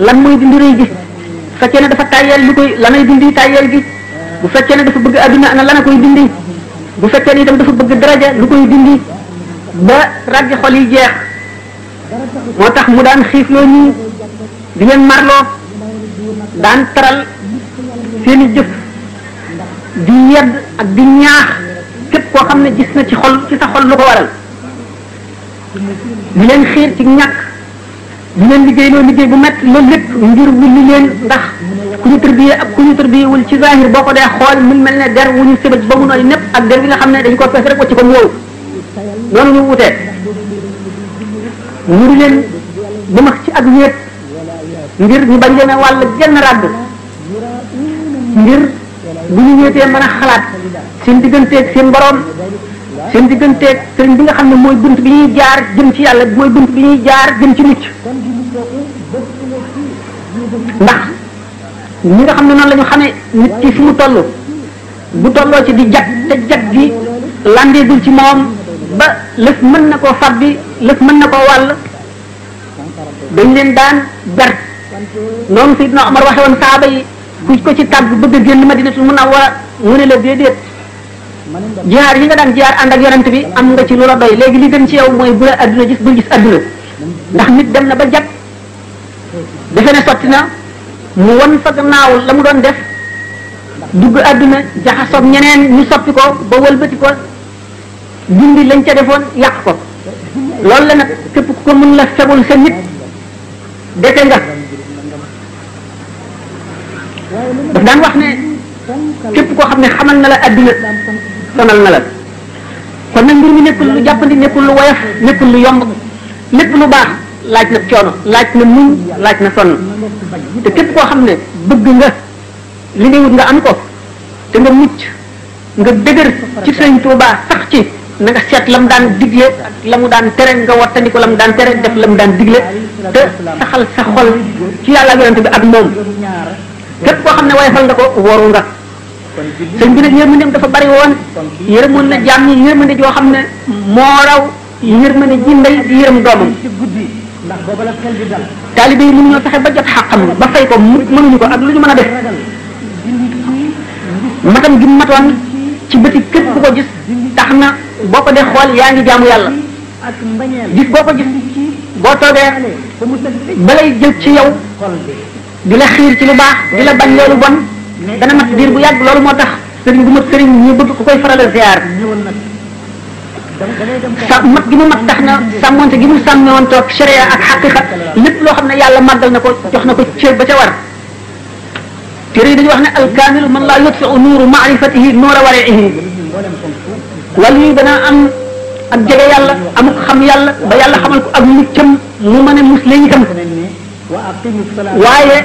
lan mooy dindi rëy gi bu fekkee ne dafa tàyyeel lu koy lanay dindi tàyyeel gi bu fekkee ne dafa bëgg adduna ana lana koy dindi bu fekkee ne itam dafa bëgg daraja lu koy dindi ba ràggi xol yi jeex moo tax mu daan xiifloo ñii di leen marloo daan taral seeni jëf di yedd ak di ñaax képp koo xam ne gis na ci sa xol lu ko waral di leen xiir ci ñàkk di leen liggéeyloo liggéey bu métti loolu lépp ngir wulli leen ndax ku ñu tërbiyee ak ku ñu tërbiyewul ci zahir boo ko dee xool mu mel ne der wu ñu sëbëj ba mu nooy népp ak der bi nga xam ne dañ ko fees rek wacc ko mu wow noonu ñu wutee mu di leen ba max ci ak wéet ngir ñu bañ leen a wàll genn ràdd ngir bu ñu wéetee mën a xalaat seen digganteeg seen borom seen digganteeg sëriñ bi nga xam ne mooy bunt bi ñuy jaar jëm ci yàlla mooy bunt bi ñuy jaar jëm ci mucc ndax ñi nga xam ne noonu la ñu xamee nit ki fi mu toll bu tolloo ci di jag te jag gi landeegul ci moom ba lëf mën na koo fab bi lëf mën na koo wàll dañ leen daan ber noonu Seydina Omar waxe woon saaba yi ku ko ci tàgg bëgg a génn Madinatul Munawwara mu ne la déedéet jihaar yi nga daan jihaar ànd ak yonent bi am nga ci lu la doy léegi li gën ci yow mooy bu la adduna gis bul gis adduna ndax nit dem na ba jag defe ne sotti na mu wan fa gannaaw la mu doon def dugg adduna jaxasoog ñeneen ñu soppi ko ba wëlbati ko dindi lañ ca defoon yàq ko loolu la nag képp ku ko mën la fegul sa nit dete nga daf daan wax ne képp koo xam ne xamal na la adduna sonal na la kon nag mbir mi nekkul lu jàppandi nekkul lu woyof nekkul lu yomb lépp lu baax laaj na coono laaj na muñ laaj na sonn te képp koo xam ne bëgg nga li ngay wut nga am ko te nga mucc nga dëgër ci Sëriñ Tuubaa sax ci na nga seet la mu daan digle ak la mu daan tere nga wattandi ko la mu daan tere def la mu daan digle te saxal sa xol ci yàlla ak yonent bi ak moom képp koo xam ne woyofal nga ko wóoru nga sëñ bi nag yërmandeem dafa bari woon yërëmoon na jaam ñi yërmande joo xam ne moo raw yërmande ji ndey di yërëm doomam taalibe yi mënuñoo fexe ba jot xàqam ba fay ko mënuñu ko ak lu ñu mën a def matam gi matoon ci bëti képp ku ko gis tax na boo ko dee xool yaa ngi jaamu yàlla gis boo ko gis boo toogee balay jël ci yow di la xiir ci lu baax di la bañ loolu bon dana mat diir bu yàgg loolu moo tax sëriñ bu mat sëriñ ñu bëgg ku koy faral a ziar sa mat gi mu mat tax na sàmmonte gi mu sàmme woon toog sharia ak xaqiqa lépp loo xam ne yàlla màggal na ko jox na ko cër ba ca war téere yi dañu wax ne alkaamilu man laa yutfiu nuuru maarifatihi nuura wariihi wàllu yi dana am ak jege yàlla amuk xam yàlla ba yàlla xamal ko ak muccam mu mën a musle itam waaye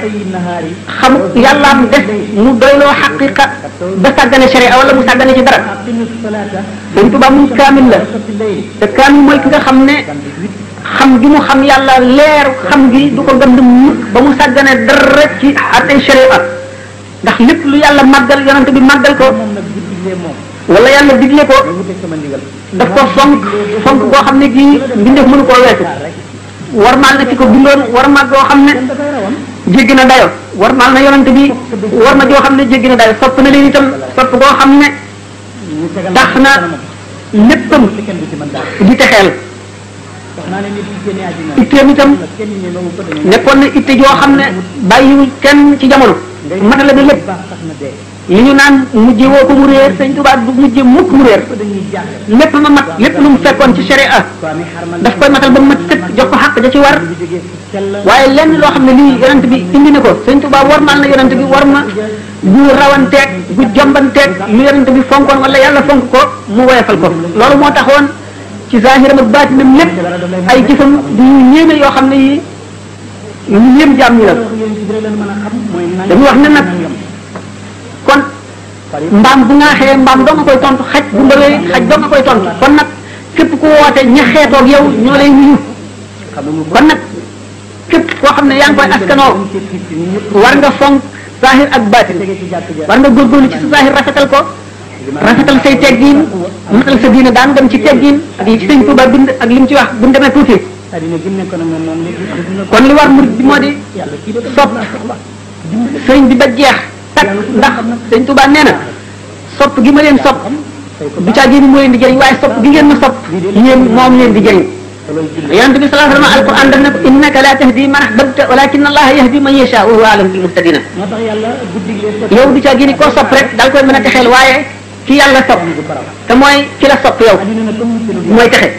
xam yàllaam def mu doyloo xaqiqa ba sàggane sharia wala mu sàggane ci dara Sëñ Tuubaa mu kaamil la te kaamil mooy ki nga xam ne xam gi mu xam yàlla leer xam gi du ko gënd mukk ba mu sàggane dara ci àttey sharia ndax lépp lu yàlla màggal yonent bi màggal ko wala yàlla digle ko daf ko fonk boo xam ne gii mbindeef mënu koo weesu warmaal na ci ko bindoon warmaal goo xam ne jéggi na dayo warmaal na yonent bi war ma joo xam ne jéggi na dayo sopp na leen itam sopp goo xam ne tax na léppam di texeel itteem itam nekkoon na itte joo xam ne bàyyiwul kenn ci jamono matala bi lépp li ñu naan mujje woo ko mu réer Sëñ Tuubaa du mujje mukk mu réer lépp ma mat lépp lu mu fekkoon ci sharia daf koy matal ba mu mat sëkk jox ko xàq ja ci war waaye lenn loo xam ne lii yonent bi indi na ko Sëñ Tuubaa warmaal na yonent bi war ma gu rawanteeg gu jombanteeg lu yonent bi fonkoon wala yàlla fonk ko mu woyofal ko loolu moo taxoon ci zahiram ak baatinam lépp ay jëfam du ñu ñéeme yoo xam ne yi ñu yéem jaam ñi la dañu wax ne nag kon mbaam bu ŋaaxee mbaam doo nga koy tontu xaj bu ndawee xaj doo nga koy tontu kon nag képp ku woote ña xeetoog yow ñoo lay wuyu kon nag képp koo xam ne yaa ngi koy askanoo war nga fonk zahir ak baatin war nga góorgóorlu ci sa zahir rafetal ko rafetal say teggiin matal sa diina daan dem ci teggiin ak li ci Sëñ Tuubaa bind ak li mu ci wax bu ñu demee tuuti kon li war murid bi moo di sopp sëñ bi ba jeex tak ndax Sëñ Tuubaa nee na sopp gi ma leen sopp du caa génn moo leen di jëriñ waaye sopp gi ngeen ma sopp yéen moom leen di jëriñ yonent bi sallallahu alayhi wa sallam alquran daf ne ko innaka la tahdi man ahbabta walakin allah yahdi man yasha wa huwa alam bil muhtadina yow du ca gini koo sopp rek dal koy mën a texeel waaye ki yàlla sopp te mooy ki la sopp yow mooy texe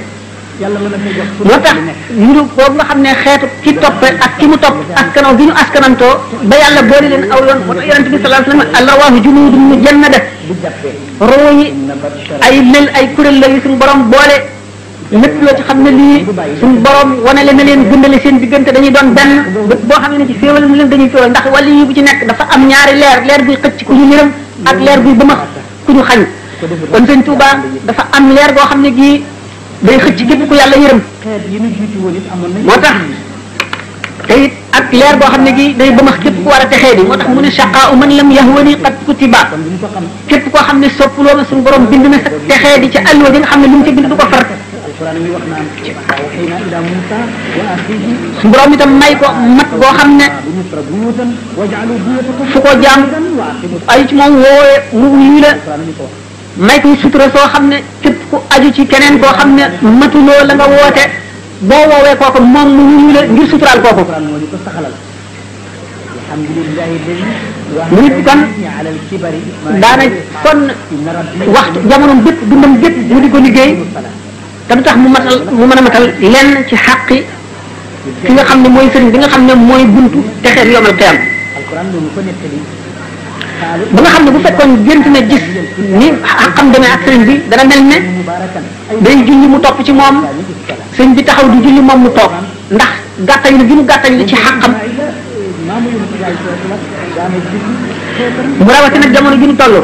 moo tax ñu boobu nga xam ne xeetu ki toppe ak ki mu topp askanoo gi ñu askanantoo ba yàlla boole leen aw yoon moo tax yonent bi sallallahu alayhi wa sallam alrawaahu junudun mujannada roo yi ay lël ay kuréel la yu suñu borom boole lépp loo ci xam ne lii suñu borom wane leen na leen gëndale seen diggante dañuy doon benn bët boo xam ne ci féewal mu leen dañuy féewal ndax wàllu yi bu ci nekk dafa am ñaari leer buy xëcc ku ñu yërëm ak leer buy bëmax ku ñu xañ kon sëñ Touba dafa am leer goo xam ne gii day xëcc képp ku yàlla yërëm moo tax te it ak leer boo xam ne gii day bëmax képp ku war a texee di moo tax mu ne shaqaa man lam yahwani qad kutiba képp koo xam ne soppuloo ma suñu borom bind na sa texee di ca alluwa di nga xam ne lu mu ca bind du ko far suñu borom itam may ko mat goo xam ne fu ko jaam ay ci moom woowe mu wuyu la may ko sutura soo xam ne képp ku aju ci keneen koo xam ne matuloo la nga woote boo woowee kooku moom mu wuyu la ngir suturaal kooku mu nit kon daana sonn waxtu jamono bépp dundam bépp mu di ko liggéey te du tax mu mën a matal lenn ci xàqi ki nga xam ne mooy sëriñ bi nga xam ne mooy buntu texeer yomal xiyam ba nga xam ne bu fekkoon gént na gis ni xaqam demee ak sëriñ bi dana mel ne day julli mu topp ci moom sëriñ bi taxaw di julli moom mu toog ndax gàttañ la gi mu gàttañ la ci xaqam mu rawati nag jamono gi ñu toll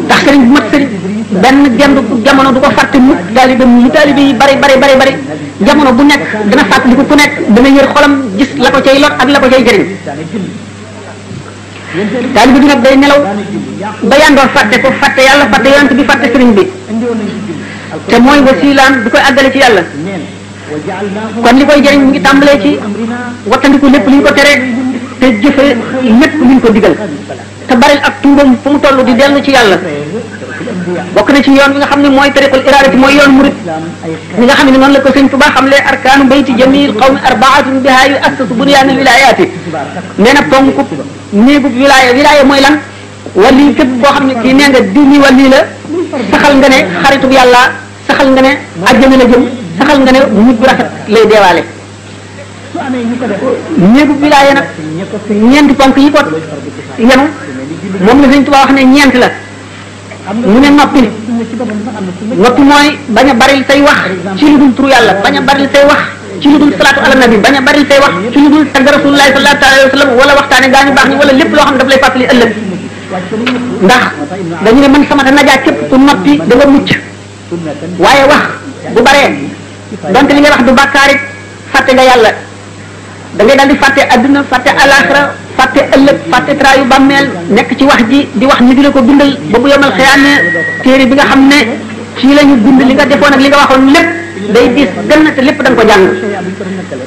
ndax sëriñ bu mat sëriñ benn genn jamono du ko fàtte mukk taalibe yi bari jamono bu nekk dana fàttaliku ku nekk dana yër xolam gis la ko cay lot ak la ko cay jëriñ taalibe bi nag day nelaw ba yandoor fàtte ko fàtte yàlla fàtte yonent bi fàtte sëriñ bi te mooy wasilaan bi koy àggale ci yàlla kon li koy jëriñ mu ngi tàmbalee ci wattandiku lépp li ñu ko tere te jëfe lépp li ñu ko digal te baril ak tuubam fu mu toll di dellu ci yàlla bokk na ci yoon bi nga xam ne mooy tariqul iradati mooy yoon murid ñi nga xam ne noonu la ko sëñ Tuubaa xamle arkaanu bayti jamil qawmi arbaatun biha yu assasu bunyaana wilayaati nee na ponku néegub wilaya mooy lan wali képp koo xam ne kii nee nga diw mi wali la saxal nga ne xaritub yàlla saxal nga ne àjjana la jëm saxal nga ne mujj bu rafet lay deewaale néegub wilaya nag ñeenti ponk yi ko yenu moom la sëñ Tuubaa wax ne ñeent la mu ne noppi mooy bañ a baril say wax ci lu dul turu yàlla bañ a baril say wax ci lu dul salaatu ala nabi bañ a baril say wax ci lu dul tagg rasulullahi sallallahu alayhi wa sallam wala waxtaane gaañu baax ñi wala lépp loo xam ne daf lay fàttali ëllëg ndax dañu ne man sama ta najaa képp ku noppi da nga mucc waaye wax bu baree donte li ngay wax du bàkkaarit fàtte nga yàlla da ngay daal di fàtte adduna fàtte alaxira fàtte ëllëg fàtte traayu bàmmeel nekk ci wax ji di wax ñu di la ko bindal ba bu yomal xiyaane téere bi nga xam ne ci la ñu bind li nga defoon ak li nga waxoon lépp day diis gën te lépp da nga ko jàng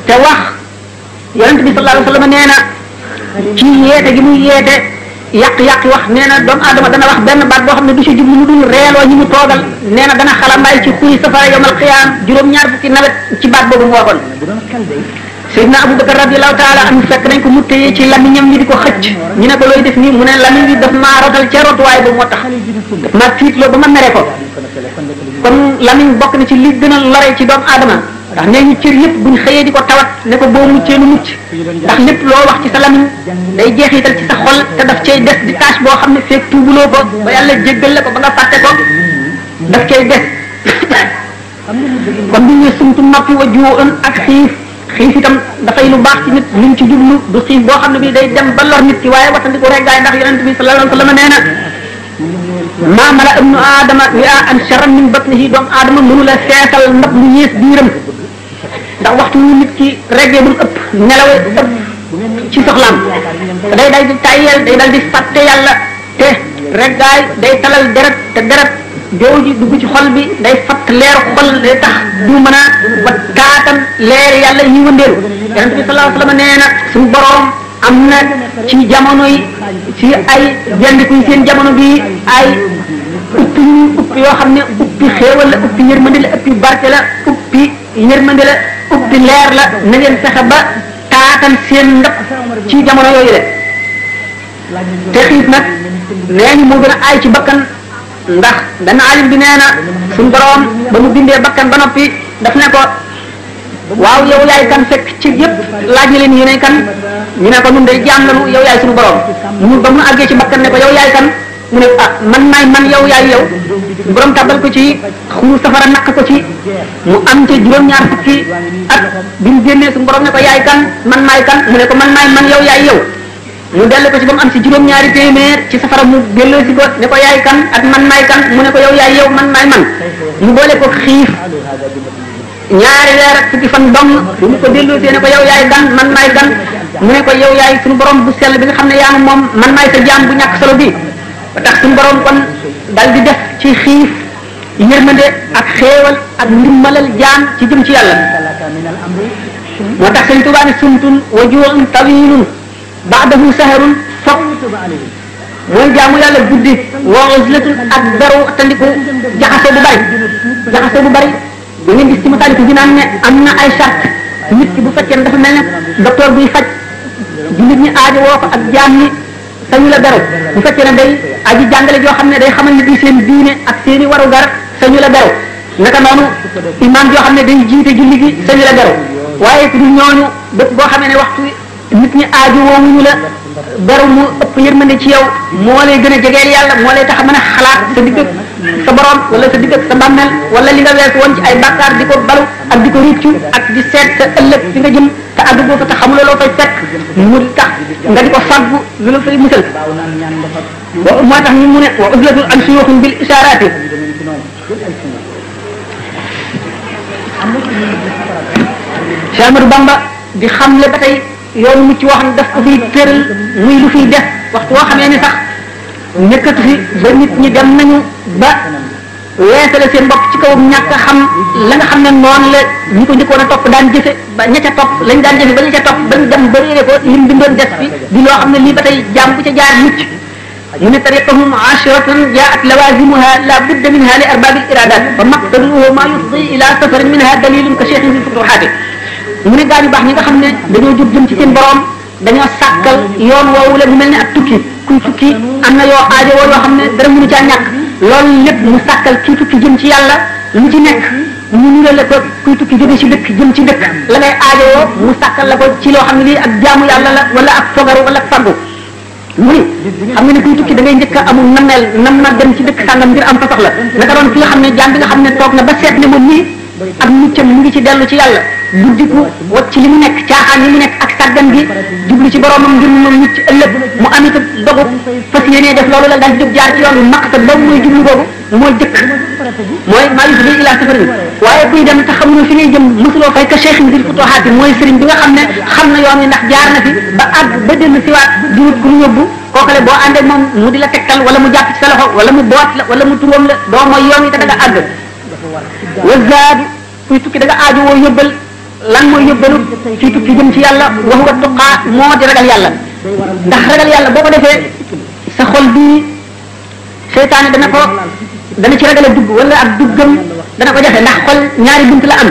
te wax yonent bi sallallahu alayhi wa sallam nee na ci yeete gi muy yeete yàq wax nee na doomu aadama dana wax benn baat boo xam ne du ci jublu lu dul reeloo ñi mu toogal nee na dana xalambaay ci xuy safara yomal xiyaam juróom-ñaar fukki nawet ci baat boobu mu waxoon Seydina Abubakar radiyallahu taala anhu fekk nañ ko mu téye ci lamiñam ñi di ko xëcc ñu ne ko looy def nii mu ne lamiñ bi daf maa rotal ca rotuwaay ba moo tax daf maa tiitloo ba ma mere ko kon lamiñ bokk na ci li gën a lore ci doomu aadama ndax nee ñu cër yëpp buñ xëyee di ko tawat ne ko boo muccee nu mucc ndax lépp loo wax ci sa lamiñ day jeexital ci sa xol te daf cay des di tâche boo xam ne feeg tuubuloo ko ba yàlla jéggal la ko ba nga fàtte ko daf cay des kon bu ñu sumtu noppi wa juwoon ak xiif itam dafay lu baax ci nit luñ ci jublu du xiif boo xam ne bii day dem ba lor nit ki waaye wattandiku reggaay ndax yonent bi sallallahu alayhi wa sallam nee na maa mala ibnu aadama wi'aan sharran min batnihi doomu aadama mënu la seetal ndab lu yées biiram ndax waxtu wu nit ki reggee bu ëpp nelawee ëpp ci soxlaam day dal di tàyyeel day dal di fàtte yàlla te reggaay day talal deret te deret joow ji dugg ci xol bi day fatt leeru xol day tax du mën a ba taatam leer yàlla yi wëndeelu yonent bi sallallahu alayhi wa sallam nee na suñu boroom am na ci jamono yi ci ay jandikuy seen jamono bi ay uppi uppi yoo xam ne uppi xéewal la uppi yërmande la uppi barke la uppi yërmande la uppi leer la na ngeen fexe ba taatan seen ndab ci jamono yooyu le te xiif nag nee ñu moo gën a aay ci bakkan ndax dana alim bi nee na suñu borom ba mu bindee bakkan ba noppi daf ne ko waaw yow yaay kan fekk ci yëpp laaj na leen yéenay kan ñu ne ko nun de jaam lañu yow yaay suñu borom mu ba mu àggee ci bakkan ne ko yow yaay kan mu ne ah man maay man yow yaay yow borom tabal ko ci xuru safara nakk ko ci mu am ci juróom-ñaar fukki at bi mu génnee suñu borom ne ko yaay kan man maay kan mu ne ko man maay man yow yaay yow mu dellu ko ci ba mu am ci juróom-ñaari téeméer ci safara mu delloo si ko ne ko yaay kan ak man maay kan mu ne ko yow yaay yow man maay man mu boole ko xiif ñaari weer ak fukki fan dong bu mu ko delloo see ne ko yow yaay kan man maay kan mu ne ko yow yaay suñu borom bu sell bi nga xam ne yaa moom man maay sa jaam bu ñàkk solo bi ba tax suñu borom kon dal di def ci xiif yërmande ak xéewal ak ndimbalal jaam ci jëm ci yàlla moo tax sëñ Tuubaa ne sumtun wa ju'un tawilun ba'dahu saharun foog mooy jaamu yàlla guddi wa uzlatun ak beru tandiku jaxasoo bu bari da ngeen gis ci Masaalikul Jinaan ne am na ay charte nit ki bu fekkee ne dafa mel ne docteur buy faj jullit ñi aajo woo ko ak jaam ñi sañu la beru bu fekkee ne day aji jàngale joo xam ne day xamal nit ñi seen diine ak seeni waru gar sañu la beru naka noonu imam joo xam ne day jiite julli gi sañu la beru waaye ku dul ñooñu bépp boo xamee ne waxtu nit ñi aajo woowuñu la beru mu ëpp yërmande ci yow moo lay gën a jegeel yàlla moo lay tax a mën a xalaat sa digg sa borom wala sa digg sa bàmmeel wala li nga weesu woon ci ay bàkkaar di ko balu ak di ko riccu ak di seet sa ëllëg fi nga jëm te àgg boo fa te xamuloo loo fay fekk mu tax nga di ko fàggu lu la fay musal moo tax ñu mu ne wa uzlatun an suyuxin bil isharati Cheikh Ahmadou Bamba di xamle ba tey yoonu mucc wax ne daf ko fiy tëral muy lu fiy def waxtu woo xamee ni sax nekkatu fi ba nit ñi dem nañu ba weesale seen bopp ci kaw ñàkk a xam la nga xam ne noonu la ñi ko njëkkoon a topp daan jëfe ba ña ca topp lañ daan jëfe ba ña ca topp bañ dem ba réere ko lim bindoon des fi di loo xam ne lii ba tey jaam bu ca jaar mucc mu ne tariqahum ashiratun jaat lawazimuha la budda minha li arbabil iradat fa maqtaduhu ma yufdi ila safarin minha dalilun ka cheikhin fi futuhati mu ne gaañu baax ñi nga xam ne dañoo jóg jëm ci seen borom dañoo sàkkal yoon woowu la mu mel ne ak tukki kuy tukki am na yoo aajo woo yoo xam ne dara mënu caa ñàkk loolu lépp mu sàkkal kii tukki jëm ci yàlla lu ci nekk mu nirale ko kuy tukki jóge ci dëkk jëm ci dëkk la ngay aajo woo mu sàkkal la ko ci loo xam ne lii ak jaamu yàlla la wala ak fogaru wala ak faggu mu ni xam nga ne kuy tukki da ngay njëkk a amul nameel nam na dem ci dëkk sàngam ngir am fa soxla naka doon ki nga xam ne jaam bi nga xam ne toog na ba seet ne moom nii ak muccam mu ngi ci dellu ci yàlla buddiku wat ci li mu nekk caaxaan yi mu nekk ak sàggan gi jublu ci boromam ngir mu mucc ëllëg mu am itam dogu fas yéenee def loolu la daal di jóg jaar ci yoon bi maqsad boobu mooy jublu boobu mooy jëkk mooy maa yusbi ila safarin waaye kuy dem te xamuñu fi ngay jëm mosuloo fay ka cheikhin bil futuhaat mooy sëriñ bi nga xam ne xam na yoon wi ndax jaar na fi ba àgg ba dellu siwaat di wut ku mu yóbbu kookale boo àndee moom mu di la tegtal wala mu jàpp ci sa loxo wala mu boot la wala mu turóom la doo mooy yoon wi te da nga àgg wa zaadu kuy tukki da nga aajo woo yóbbal lan mooy yóbbalu ci tukki jëm ci yàlla wa huwa tuqaa moo di ragal yàlla ndax ragal yàlla boo ko defee sa xol bii seytaane dana ci ragal a dugg wala ak duggam dana ko jafe ndax xol ñaari bunt la am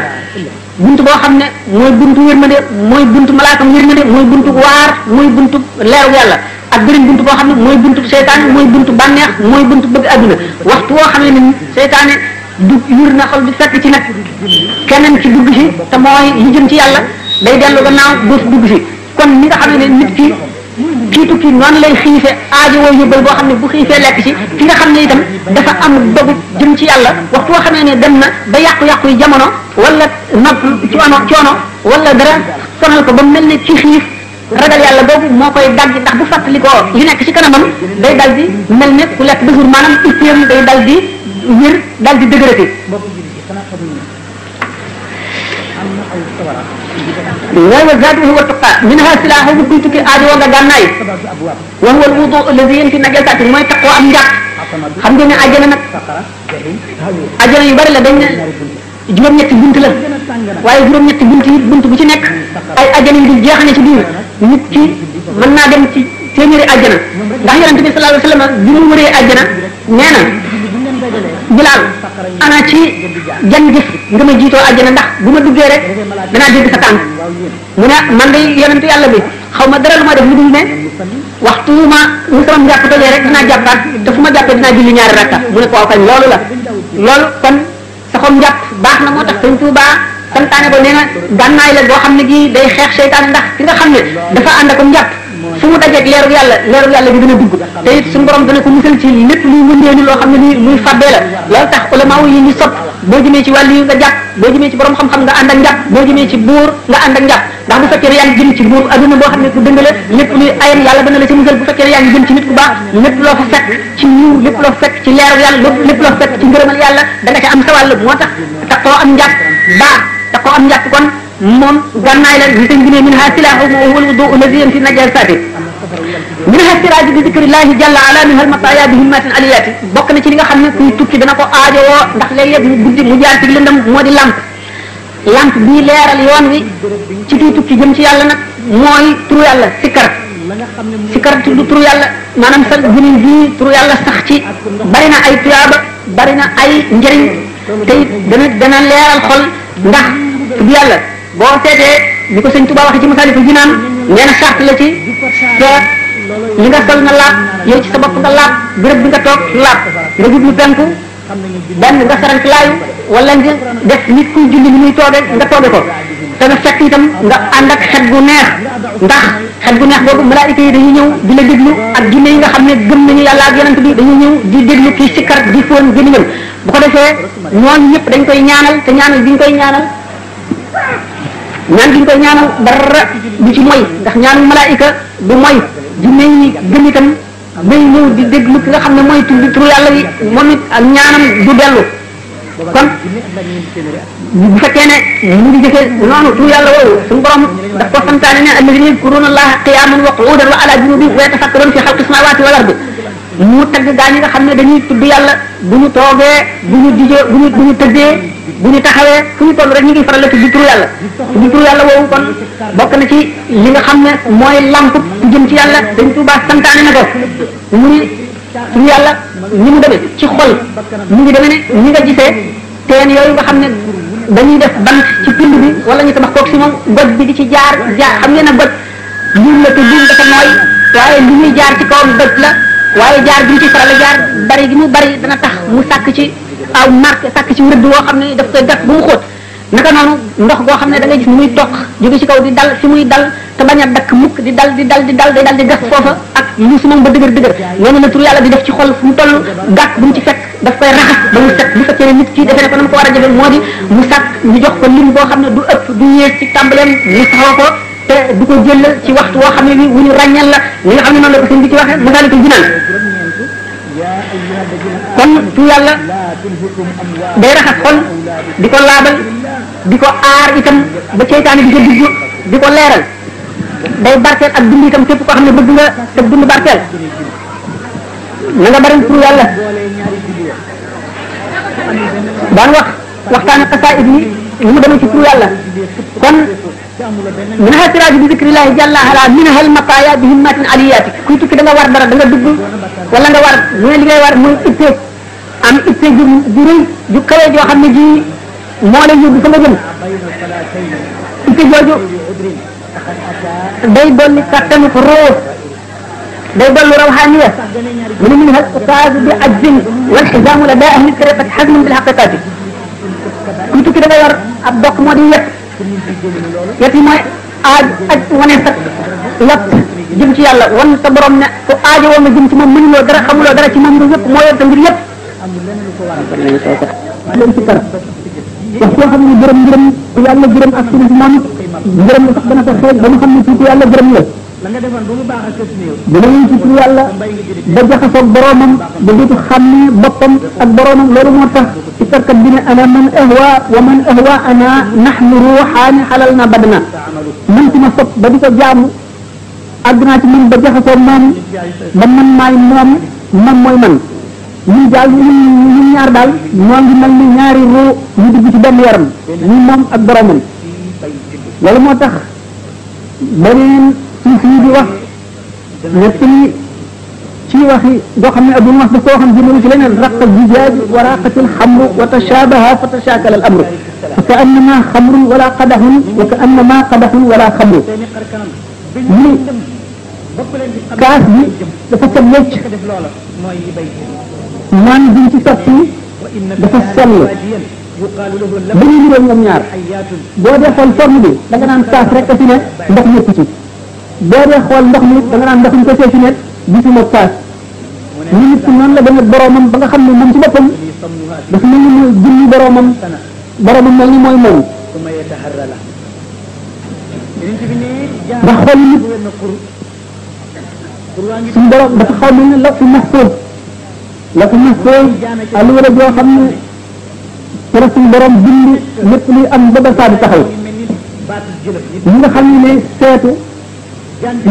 bunt boo xam ne mooy buntu yërmande mooy buntu malaakam yërmande mooy buntu waar mooy buntu leeru yàlla ak beneen buntu boo xam ne mooy buntu seytaane mooy buntu bànneex mooy buntu bëgg adduna waxtu woo xam ne seytaane dugg yur na xol bi fekk ci nag keneen ci dugg si te mooy li jëm ci yàlla day dellu gannaaw bés dugg si kon ni nga xam ne nit ki kii tukki noonu lay xiife aajo woo yóbbal boo xam ne bu xiifee lekk ci ki nga xam ne itam dafa am dogu jëm ci yàlla waxtu woo xamee ne dem na ba yàqu-yàqu yi jamono wala nopp coono wala dara sonal ko ba mel ne ci xiif ragal yàlla boobu moo koy dagg ndax bu fàttali ko li nekk ci kanamam day dal di mel ne ku lekk ba jour maanaam itteem day dal di wér dal di dëgërati wa zaadu huwa tuqa minha silaahu bu kuy tukki aajo nga gànnaay wa huwa alwudu alladi yanfi najasati mooy taqoo am njàpp xam ngeen ne àjjana nag àjjana yu bari la dañ ne juróom-ñetti bunt la waaye juróom-ñetti bunt yi bunt bu ci nekk ay àjjana yu dul jeexane ci biir nit ki mën naa dem ci téeméeri àjjana ndax yonente bi sallallahu alayhi wa sallam bi mu wëree àjjana nee na Bilaal ana ci jan gis nga ma jiitoo àjjana ndax bu ma duggee rek danaa dégg sa tànk mu ne man de yonentu yàlla bi xaw ma dara lu ma def lu dul ne waxtu ma mu sama njàpp tojee rek dinaa jàppaat te fu ma jàppee dinaa julli ñaari rakka mu ne ko waaw kañ loolu la loolu kon saxom njàpp baax na moo tax Sëñ Tuubaa santaane ko nee na gànnaay la boo xam ne gii day xeex seytaane ndax ki nga xam ne dafa ànd ak njàpp fu mu dajeeg leeru yàlla bi dina dugg te it suñu borom dana ko musal ci lépp luy wëndeelu loo xam ne nii luy fàbbee la loolu tax ulama yi ñu sopp boo jëmee ci wàllu yi nga jàpp boo jëmee ci borom xam-xam nga ànd ak njàpp boo jëmee ci buur nga ànd ak njàpp ndax bu fekkee ne yaa ngi jëm ci buur aduna boo xam ne ku dëngale lépp luy ayam yàlla dana la ci musal bu fekkee ne yaa ngi jëm ci nit ku baax lépp loo fa fekk ci yiw lépp loo fa fekk ci leeru yàlla lépp loo fa fekk ci ngërëmal yàlla da nga ca am sa wàll moo tax taxoo am njàpp baax taxoo am njàpp kon moom gànnaay la li sëñ bi ne minha silaahu wa huwa al-wudu alladi yanfi najasaati minha siraaju bi zikrillahi jalla ala minha al-mataaya bi himmatin aliyaati bokk na ci li nga xam ne kuy tukki dana ko aajowoo ndax léeg-léeg mu guddi mu jaar ci lëndam moo di lamp bii leeral yoon wi ci kuy tukki jëm ci yàlla nag mooy turu yàlla sikkar tudd turu yàlla maanaam sa gënin bii turu yàlla sax ci bari na ay tuyaaba bari na ay njëriñ te it dana leeral xol ndax tudd yàlla boo seetee ni ko sëñ Tuubaa waxee ci Masaalikul Jinaan nee na sart la ci te li nga sol na laab yow ci sa bopp nga laab béréb bi nga toog laab nga jublu penku benn nga sarank laayu wala nga def nit kuy julli ni muy tooge nga tooge ko te na fekk itam nga ànd ak xet gu neex ndax xet gu neex boobu malaayika yi dañuy ñëw di la déglu ak jinne yi nga xam ne gëm nañu yàlla ak yonent bi dañuy ñëw di déglu kii sikkar di foon gémmiñam bu ko defee ñooñu ñëpp dañ koy ñaanal te ñaanal bi ñu koy ñaanal ñaan gi ñu koy ñaanal dara du ci moy ndax ñaanu malaayika du moy jinne yi gëm itam day ñëw di déglu ki nga xam ne mooy tudd turu yàlla yi moom it ak ñaanam du dellu kon bu fekkee ne mu ngi jëfee noonu turu yàlla woowu suñu borom daf ko santaane ne alladina yadkuruna allaha qiyaman wa qu'udan wa ala junubihim wa yatafakkaruna fi xalqi samawati wal ardi mu tagg gaa ñi nga xam ne dañuy tudd yàlla bu ñu toogee bu ñu dijee bu ñu tëddee bu ñu taxawee fu ñu toll rek ñu ngi faral di tudd turu yàlla tudd turu yàlla woowu kon bokk na ci li nga xam ne mooy lamp ku jëm ci yàlla Sëñ Tuubaa santaane na ko mu ni turu yàlla ni mu demee ci xol mu ngi demee ne ñi nga gisee teen yooyu nga xam ne dañuy def bant ci pind bi wala ñu tabax koog si moom goj bi di ci jaar xam ngeen ne goj buum la te buum dafa nooy waaye li muy jaar ci kawam goj la waaye jaar bi ñu ci faral jaar bari gi mu bari dana tax mu sàkk ci aw marque sàkk ci rëdd woo xam ne daf koy gas bu mu xóot naka noonu ndox goo xam ne da ngay gis ni muy toq jóge ci kaw di dal fi muy dal te bañ a dakk mukk di dal day dal di gas foofa ak lu si moom ba dëgër noonu la tur yàlla di def ci xol fu mu toll gàkk bu mu ci fekk daf koy raxas ba mu set bu fekkee ne nit ki defee ne ko na mu ko war a jëfee moo di mu sàkk ñu jox ko lim boo xam ne du ëpp du yées ci tàmbaleem mu saxoo ko te du ko jël ci waxtu woo xam ne bi wu ñu ràññal la li nga xam ne noonu la ko sëñ bi ci waxee Masaalikul Jinaan kon tu yàlla day raxas xol di ko laabal di ko aar itam ba seytaane di ko dugg di ko leeral day barkeel ak dund itam képp koo xam ne bëgg nga te dund barkeel na nga bari tu yàlla daan waxtaane xasaayid yi mu demee ci tu yàlla kon minha siraaju bi zikrillahi jalla ala minha al mataaya bi himmatin aliyaati kuy tukki da nga war dara da nga dugg wala nga war ñu ne li ngay war mooy itte am itte ju rëy ju kawe joo xam ne ji moo lay yóbbu fa nga jëm itte jooju day dolli kattanu ko róor day dolli rawxaaniya mu ne minha al bi ajzin wal xisaamu la daa ahli tariqati xasmun bil xaqiqati kuy tukki da nga war ab dokk moo di yet yi mooy aj wane sa yàpp jëm ci yàlla wan sa borom ne ku aajo woon nga jëm ci moom mënuloo dara xamuloo dara ci moom nga yëpp moo yor sa mbir yëpp leen ci kar wax soo xam ne gërëm yàlla gërëm ak sunu maam gërëm sax dana ko xeej ba mu xam ne tuuti yàlla gërëm la dina ñu ci tur yàlla ba jaxasoog boromam ba dootu xam ne boppam ak boromam loolu moo tax ci karkat bi ne ana man ahwa wa man ahwa ana nahnu ruuxaani xalal na badna man ci ma sopp ba di ko jaamu àgg naa ci man ba jaxasoog moom ba man maay moom mooy man ñun daal ñun ñaar daal ñoo ngi mel ni ñaari ruu ñu dugg ci benn yaram ñu moom ak boromam loolu moo tax beneen suuf yi di wax ñett ni ci waxi boo xam ne Abul Mas daf koo xam jëmale ci leneen raqa zijaaj wa raqatil xamru wa tashabaha fa tashakala al amru fa ka annama xamrun wala qadaxun wa ka annama qadaxun wala xamru ni kaas bi dafa set wecc naan biñ ci sotti dafa sell ba ñu niroo ñoom ñaar boo dee xool forme bi da nga naan kaas rek a fi ne ndox nekku ci boo dee xool ndox mi da nga naan ndox ñu ko see fi ne gisuma kaas ñu nit ki noonu la demee boromam ba nga xam ne moom ci boppam dafa mel ni mooy jëmmi boromam mel ni mooy moom ndax xool nit suñu borom dafa xaw mel ne la fi mahfuz alluwa la joo xam ne pour suñu borom bind lépp luy am ba ba saa di taxaw ñi nga xam ne seetu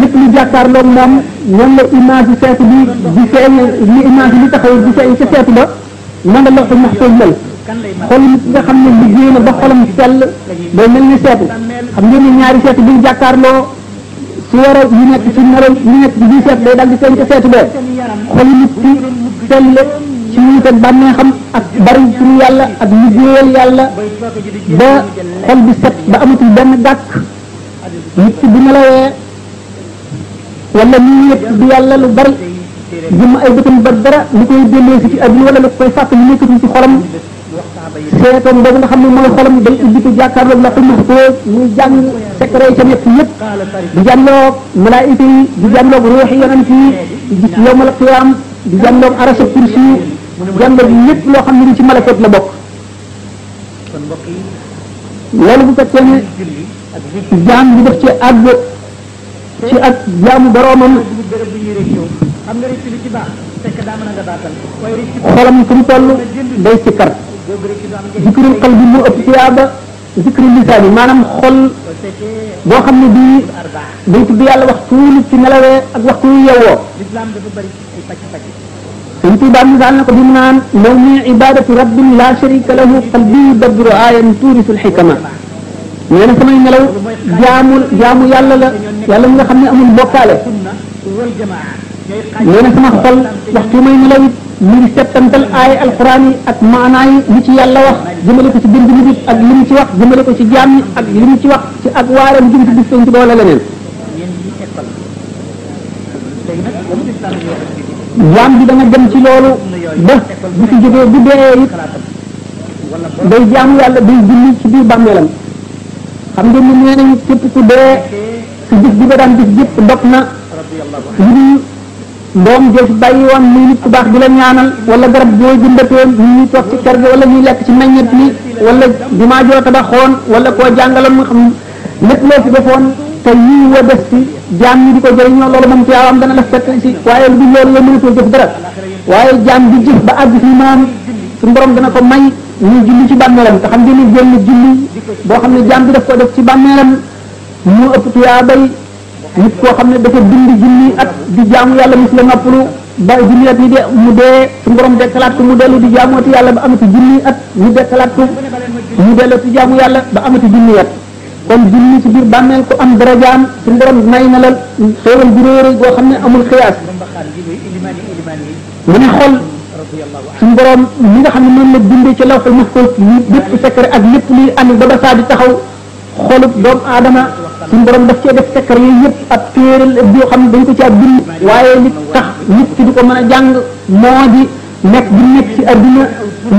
lépp lu jàkkaarloog moom noonu la image seetu bi di feeñ li image li taxaw di feeñ ca seetu ba noonu la fi mahfuz mel xol nit nga xam ne liggéey na ba xolam sell day mel ni seetu xam ngeen ne ñaari seetu bi jàkkaarloo su war a yu nekk ci nelaw yu nekk ci biir seetu day dal di feeñ ca seetu bee xol nit ki sell ci wuute bànneexam ak bari turu yàlla ak liggéeyal yàlla ba xol bi set ba amatul benn gàkk nit ki bu nelawee wala muy yëpp di yàlla lu bari jëm ay bëtam ba dara lu koy delloo si ci àdduna wala lu koy fàttali nekkatul ci xolam seetoom boobu nga xam ne mooy xolam day ubbi ko jàkkaarloog la ko mahfuz muy jàng secret ca nekk yëpp di jànloog malaayika yi di jànloog ruuxi yonent yi di gis yawmal qiyaam di jànloog arasa kursi di jànloog lépp loo xam ne ci malakoot la bokk loolu bu fekkee ne jaam bi def ci àgg ci ak jaamu boroomam xolam fu mu toll day sikkar zikrul qalbi mu ëpp tiyaaba zikrul lisaan yi maanaam xol boo xam ne bii day tudd yàlla waxtu nit ci nelawee ak waxtu yu yewwoo Sëñ Tuubaa misaal na ko bi mu naan law mi ibadatu rabbin la sharika lahu qalbi yudabbiru ayan tuurisul xikama nee na samay nelaw jaamu yàlla la yàlla mi nga xam ne amul bokkaale nee na sama xol waxtu may nelaw it mu ngi settantal aay alquran yi ak maanaa yi li ci yàlla wax jëmale ko ci bind nit ak li mu ci wax jëmale ko ci jaam ñi ak li mu ci wax ci ak waaram jëm ci bis ci doole leneen jaam bi dana dem ci loolu ba bu fi jógee bu dee it day jaamu yàlla day julli ci biir bàmmeelam xam ngeen ne nee nañu képp ku dee si gis bi nga daan gis yëpp dog na lu ndoom joo fi bàyyi woon muy nit ku baax di la ñaanal wala garab boo jëmbatoon ñuy toog ci kër gi wala ñuy lekk ci meññet mi wala jumaa joo tabaxoon wala koo jàngaloon mu xam lépp loo fi defoon te yii wa def ci jaam ñi di ko jëriñoo loolu moom tiyaawam dana la fekk si waaye lu dul loolu yow mënatoo jëf dara waaye jaam bi jëf ba àgg fii moom suñu borom dana ko may ñuy julli ci bàmmeelam te xam ngeen ne jël julli boo xam ne jaam bi daf ko def ci bàmmeelam mu ëpp tiyaabay nit koo xam ne dafa dund junni at di jaamu yàlla mos la noppalu ba junni at yi de mu dee suñu borom dekkalaat ko mu dellu di jaamooti yàlla ba amati junni at ñu dekkalaat ko mu dellu ci jaamu yàlla ba amati junni at kon junni ci biir bàmmeel ko am darajaam suñu borom may na la xéewal bu réere goo xam ne amul xiyaas mu ne xol suñu borom mi nga xam ne noonu la bindee ci lawhul mahfuz lépp secret ak lépp luy ànd ba ba saa di taxaw xolub doomu aadama suñu borom daf cee def secret yooyu yëpp ab téeral boo xam ne dañ ko caa bind waaye li tax nit ki di ko mën a jàng moo di nekk bi nekk ci adduna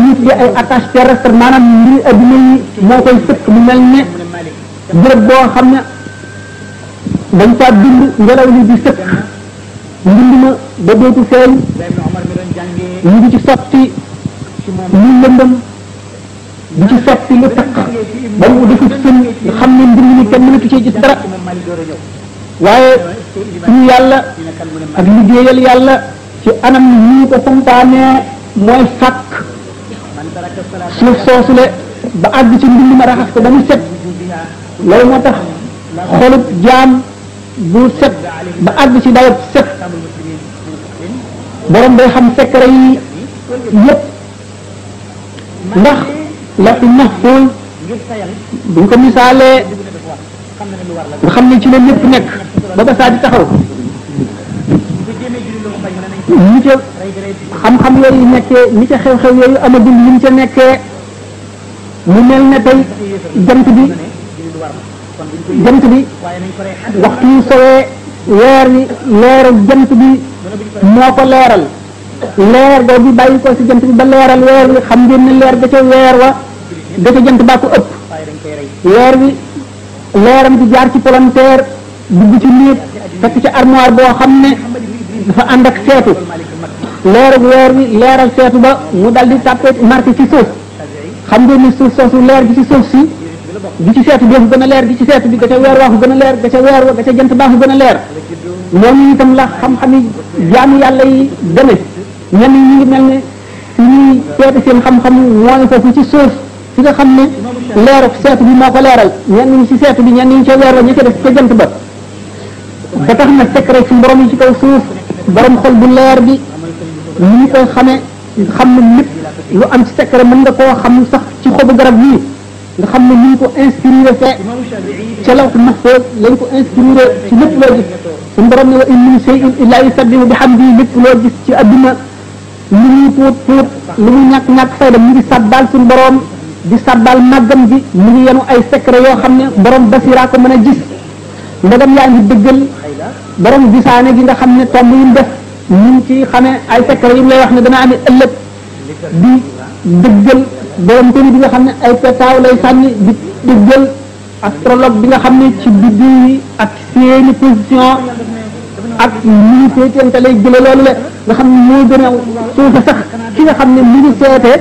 nit di ay attache terrestre maanaam mbiri adduna yi moo koy sëkk mu mel ne béréb boo xam ne dañ caa bind ngelaw li di sëkk mbind ma ba dootu feeñ ñu ngi ci sotti lu lëndëm di ci sotti lu takk ba mu defu sën nga xam ne mbir mi kenn mënatu cee gis dara waaye suñu yàlla ak liggéeyal yàlla ci anam ñu ko santaanee mooy sàkk suuf soosule ba àgg ci mbind ma raxas ko ba mu set loolu moo tax xolub jaam bu set ba àgg ci dayab set borom day xam secret yi yëpp ndax lawhul mahfuz buñ ko misaalee nga xam ne ci la lépp nekk ba ba saa di taxaw ñi ca xam-xam yooyu nekkee ñi ca xew-xew yooyu amagul ñi ca nekkee mu mel ne tey jant bi waxtu yu sowee weer wi leeru jant bi moo ko leeral leer ga bi bàyyi ko ci jant bi ba leeral weer wi xam ngeen ne leer ga ca weer wa ga ca jant baa ko ëpp weer wi leeram di jaar ci palanteer dugg ci néeg fekk ci armoire boo xam ne dafa ànd ak seetu leeru weer wi leeral seetu ba mu dal di tàppee marqué ci suuf xam ngeen ne suuf soosu leer gi ci suuf si gi ci seetu bi ko gën a leer gi ci seetu bi ga ca weer waa ko gën a leer ga ca weer wa ga ca jant baa ko gën a leer noonu itam la xam-xami jaamu yàlla yi deme ñenn ñi ngi mel ne fi ñuy seeti seen xam-xam mooy foofu ci suuf fi nga xam ne leeru seetu bi moo ko leeral ñenn ñi ci seetu bi ñenn ñi ca weer wa ñi ca def ca jant ba ba tax na secret ci borom yi ci kaw suuf borom xol bu leer bi ni ñu koy xamee xam ne lépp lu am ci secret mën nga koo xam sax ci xobu garab yii nga xam ne ni ñu ko inspiré fee ca lawh mahfuz lañ ko inspiré ci lépp loo gis suñu borom ne wa in min shay'in illa yusabbihu bihamdihi lépp loo gis ci adduna lu muy tuut tuut lu muy ñàkk fayda mu ngi sabbal suñu borom di sabbal màggam gi mu ngi yenu ay secret yoo xam ne borom basira ko mën a gis ndagam yaa ngi dëggal borom gisaane gi nga xam ne tomb yi mu def ñu ngi ci xamee ay secret yi mu lay wax ne dana amee ëllëg di dëggal borom tamit bi nga xam ne ay petaaw lay sànni di dëggal astrologue bi nga xam ne ci biddiw yi ak seeni position ak ñu féetente lay jële loolu le nga xam ne moo gën a suufa sax ki nga xam ne mu ngi seete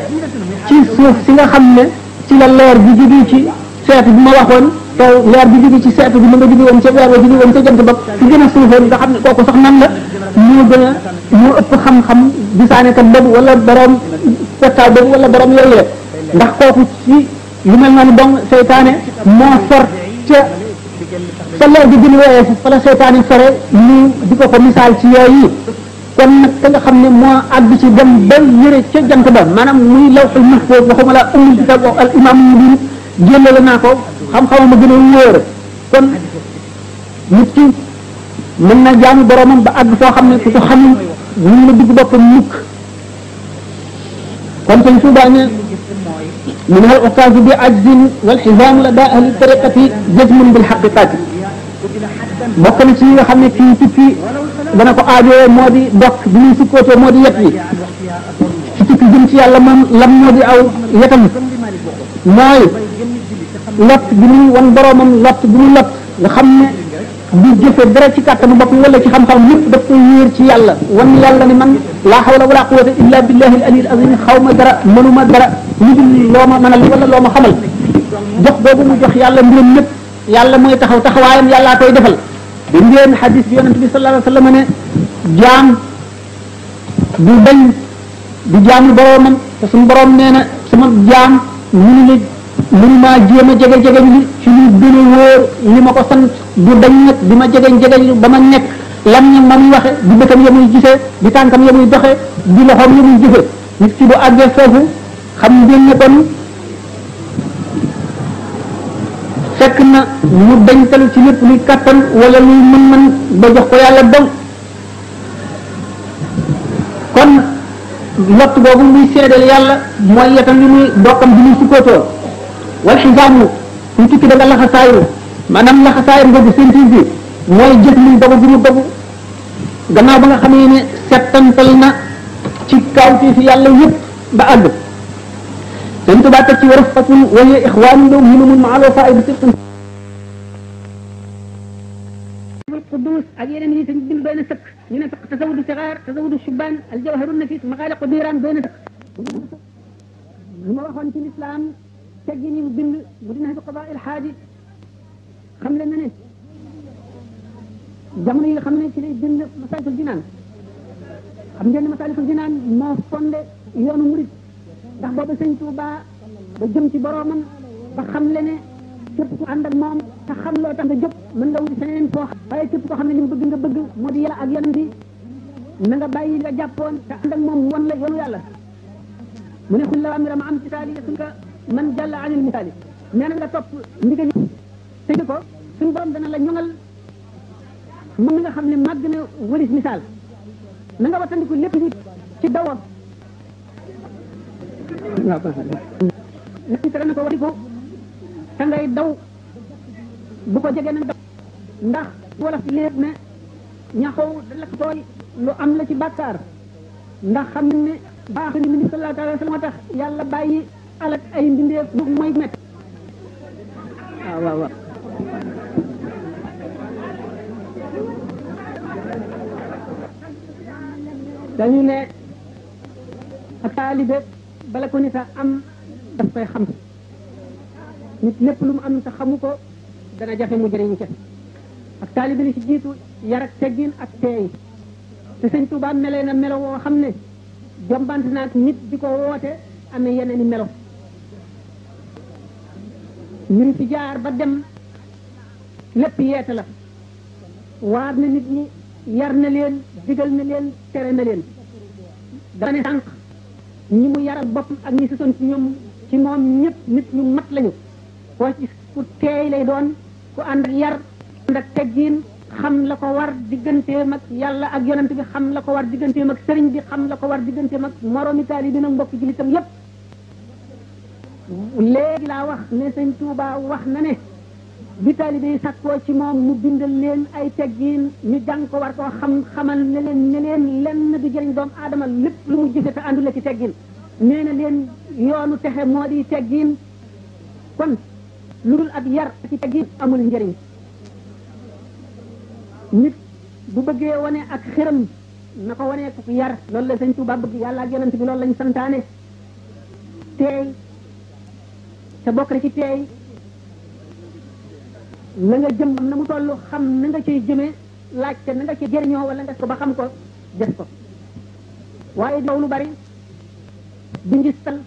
ci suuf si nga xam ne ci la leer bi jógee ci seetu bi ma waxoon te leer bi jógee ci seetu bi ma nga jóge woon ca weer wa jóge woon ca jant ba fi gën a suufee nga xam ne kooku sax nan la moo ëpp xam-xam gisaane kat boobu wala borom pettaaw boobu wala borom yooyu la ndax kooku ci lu mel noonu donc seytaane moo for ca sa leer bi gën a wooyee fa la seytaane sore ñu di ko misaal ci yooyu kon nag ka nga xam ne moo àgg ci dem ba yëre ca jant ba maanaam muy lawhul mahfuz waxuma la umul kitab al imam mubin jëlale naa ko xam-xamam a gën a wóor kon nit ki mën na jaamu boromam ba àgg foo xam ne ku ko xamul mën na dugg boppam mukk kon sëñ Tuubaa ne min al uqaasu bi ajzin wal xizaam la daa ahli tariqati jazmun bil xaqiqaati bokk na ci yi nga xam ne kii tukki dana ko aajoo moo di dokk bi muy sukkootoo moo di yet wi ci tukki jëm ci yàlla moom lam moo di aw yetam mooy lot bi muy wan boromam lot bi muy lot nga xam ne du jëfe dara ci kàttanu bopp wala ci xam-xam lépp daf koy wéer ci yàlla wan yàlla ni man laa hawla wala quwwata illa billahi al aliyyil azim xaw ma dara mënuma dara lu dul loo ma mënal wala loo ma xamal jox boobu mu jox yàlla mbiram lépp yàlla mooy taxaw taxawaayam yàllaa koy defal di ngeen xadis bi yonent bi sallallahu alayhi wa sallam ne jaam du bañ di jaamu boromam te suñu borom nee na sama jaam mënumaa jéem a jege li ci lu gën a wóor li ma ko sant du dañ nag di ma jegeñ ba ma nekk lam ñi ma muy waxe di bëtam ya muy gisee di tànkam ya muy doxe di loxoom ya muy jëfe nit ki bu àggee foofu xam ngeen ne kon fekk na mu dañtalu ci lépp luy kattan wala luy mën-mën ba jox ko yàlla dong kon lott boobu muy seedeel yàlla mooy yetam li muy dokkam bi muy sukkootoo wal xisaamu ñu tukki da nga laxasaayu maanaam laxasaayu boobu sentir bi mooy jëf luy dogu bi mu dogu gannaaw ba nga xamee ne settantal na ci kawti fi yàlla yëpp ba àgg Sëñ Tuubaa teg ci wa rafqatun wa hiya ixwaanu lahum himamun maa al-wafaa'i bi sidqin القدوس أجينا من تنجم بين سك من سك تزود الصغار تزود الشبان الجوهر النفيس مغالق النيران بين سك لما waxoon ci l'islam teggini mu bind mu dina ci qadaa il xaaji xam leen ne jamono yi nga xam ne ci lay bind masaalikul jinaan xam ngeen ne masaalikul jinaan moo fondé yoonu murid ndax booba Sëñ Tuubaa ba jëm ci boroomam ba xam le ne képp ku ànd ak moom te xam loo tax nga jóg mën nga wuti feneen foo waaye képp koo xam ne li mu bëgg nga bëgg moo di yàlla ak yonent bi na nga bàyyi nga jàppoon te ànd ak moom won la yoonu yàlla mu ne xul la amira ma am ci taali suñ man jàll anil misaali nee na nga topp ndigal te ko suñ borom dana la ñoŋal moom mi nga xam ne màgg na wëlis misaal na nga wattandiku lépp nit ci dawam nit tere na ko wattandiku te ngay daw bu ko jege na daw ndax wala fi lépp ne ñaxaw da lakk tooy lu am la ci bàkkaar ndax xam ne baax ni ministre sallallahu alayhi wa sallam tax yàlla bàyyi alak ay mbindeef mooy met waaw dañu ne ak taalibe bala ko nit a am daf koy xam nit lépp lu mu am te xamu ko dana jafe mu jëriñu ca ak taalibe li ci jiitu yar ak teggin ak teey te sëñ Tuubaa melee na melo woo xam ne jombant naag nit di ko woote amee yeneen i melo ñu fi jaar ba dem lépp yeete la waar na nit ñi yar na leen digal na leen tere na leen dama ne sànq ñi mu yaral bopp ak ñi sosoon ci ñoom ci moom ñëpp nit ñu mat lañu koo ci ku teey lay doon ku ànd ak yar ànd ak teggiin xam la ko war digganteem ak yàlla ak yonent bi xam la ko war digganteem ak sëriñ bi xam la ko war digganteem ak moromi taalibe nag mbokk jullitam yépp léegi laa wax ne sëñ Tuubaa wax na ne bi taalibe yi sàkkoo ci moom mu bindal leen ay teggiin ñu jàng ko war koo xam xamal ne leen lenn du jëriñ doomu aadama lépp lu mu jëfe te àndule ci teggiin nee na leen yoonu texe moo di teggiin kon lu dul ab yar ci teggiin amul njëriñ nit bu bëggee wane ak xiram na ko wane ko yar loolu la sëñ Tuubaa bëgg yàlla ak yonent bi loolu lañ santaane teey te bokk na ci teey na nga jëm na mu toll xam na nga ciy jëmee laajte na nga ci jëriñoo wala nga ko ba xam ko def ko waaye daw lu bari du ngistal